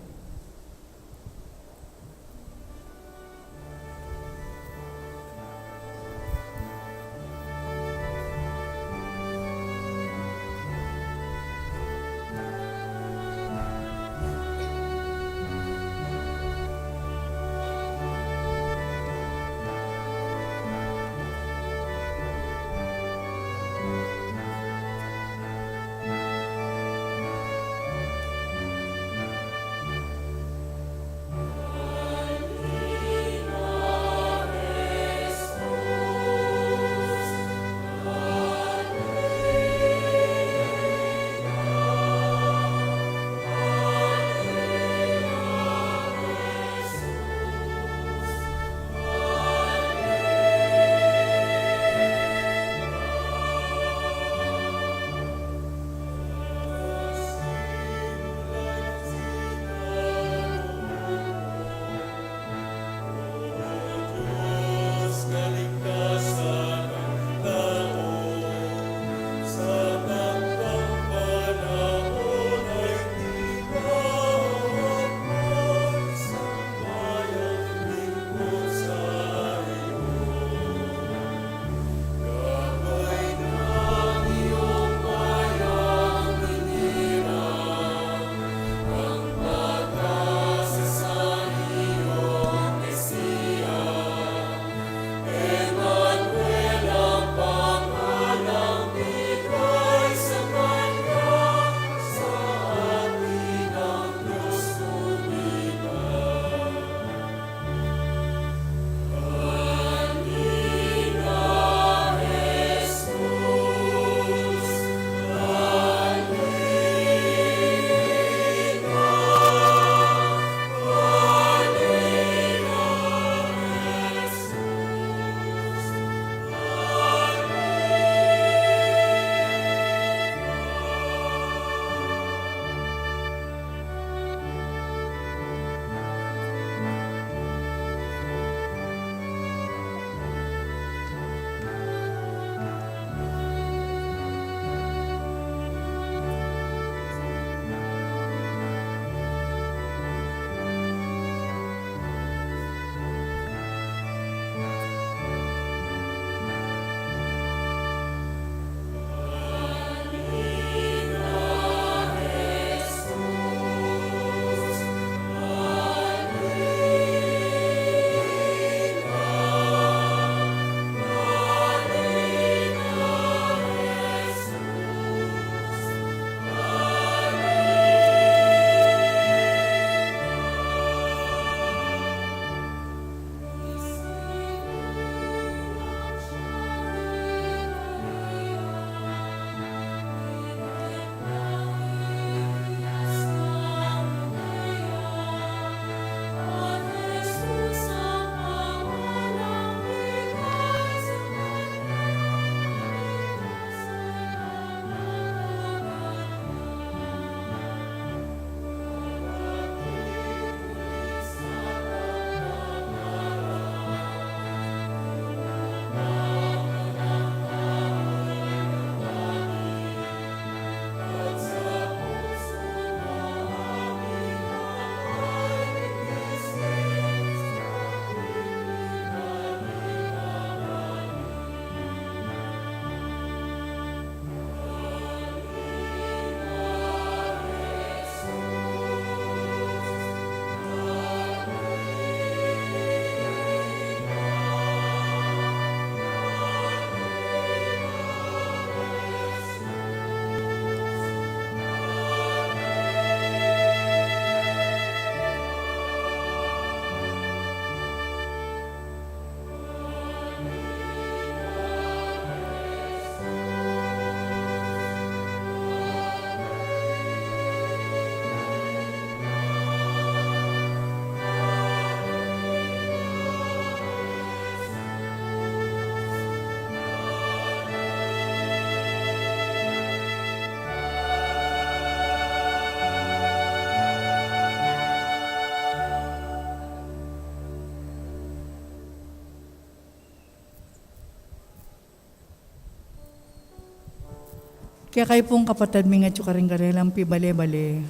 Kekayu pung kapatad ming atyu karing karelang pibale-bale,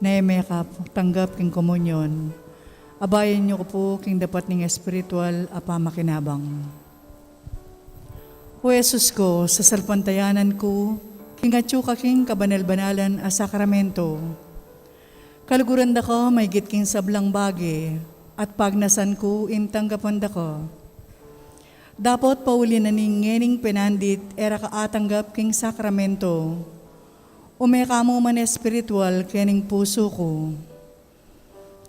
na e mekatanggap king komunyon, abayan yu ku pu king dapat ning espiritual a pamakinabang. O Jesus ku, sasalpantayanan ku king atyu ka king kabanal-banalan a sakramento. Kaluguran da ka maigit king sablang bage, at pagnasan ku ing tanggapan da ka. Dapot pauli na ning ngening penandit e ra ka atanggap king sakramento, ume ka mu man espiritual kening pusu ku.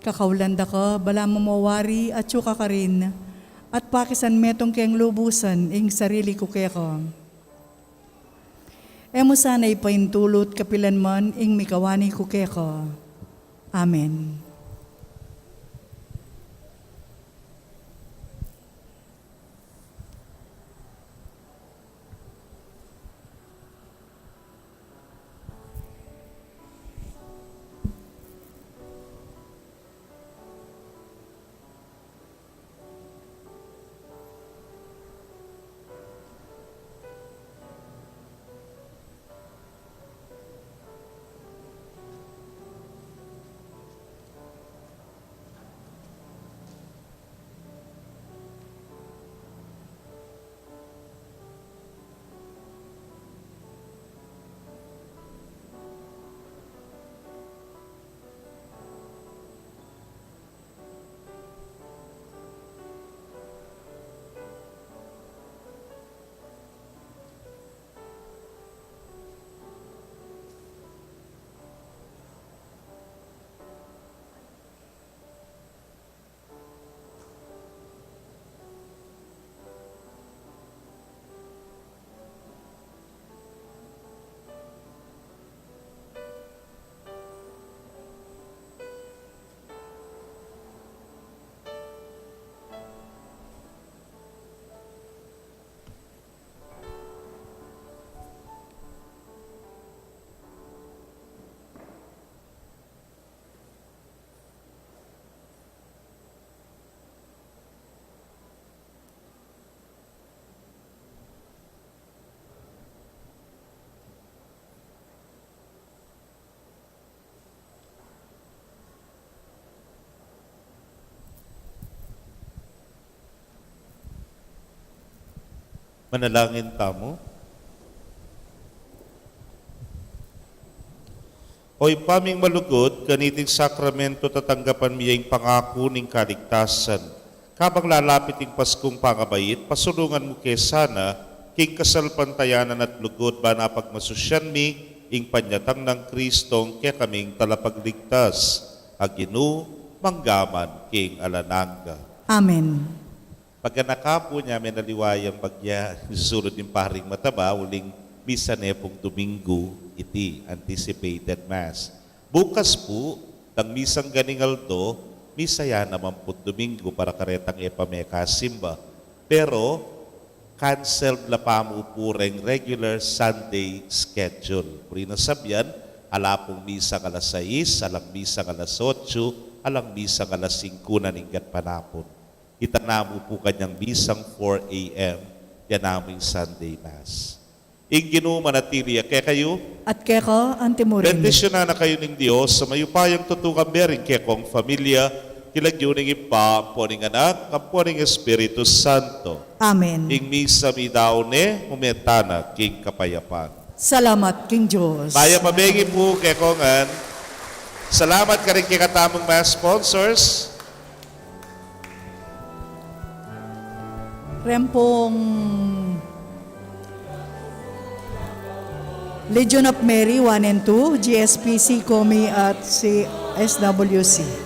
Kakaulan da ka, balamu mawari atyu ka karin, at pakisan metung keng lubusan ing sarili ku keka. E mu sana ipaintulut kapilan man ing mikawani ku keka. Amen. Manalangin tamu. O Ibpa ming malugud, kaniting sakramento tatanggapan mi ya ing pangaku ning kaligtasan. Kabang lalapit ing Paskung pangabait, pasulungan mu ke sana king kasalpantayanan at lugud, ban apagmasusyan mi ing panyatang nang Kristong kekaming Talapagligtas, a Ginu, mangga man king alang angga. Amen. Paganaka pu, nya me naliwa yang bagya, sulud ning paring mataba, uling misa ne pung Domingo iti, anticipated Mass. Bukas pu, dang misang ganing aldo, misa ya naman pu Domingo para karetang e pa mekasimba. Pero, cancel la pa mu pu reng regular Sunday schedule. Buri nang sabyan, ala pung misang alas sais, alang misang alas otso, alang misang alas singku na ning gatpanapun. Ita na mu pu kanyang misang four a.m., ya na mu ing Sunday Mass. Ing Ginu manatili ya kekayu. At keka antimurin. Bendisyunan na kayu ning Dios a mayupayang tutu, kambe ring kekong familia, king lagyu ning Ibpa, ampo ning Anak, ampo ning Espiritu Santo. Amen. Ing misa meyari ne, ume tana king kapayapan. Salamat king Dios. Mayap a bengi pu kekong ngan. Salamat karing kekatamung Mass sponsors. Reng pung Legion of Mary one and two, G S P C, Comi at C S W C.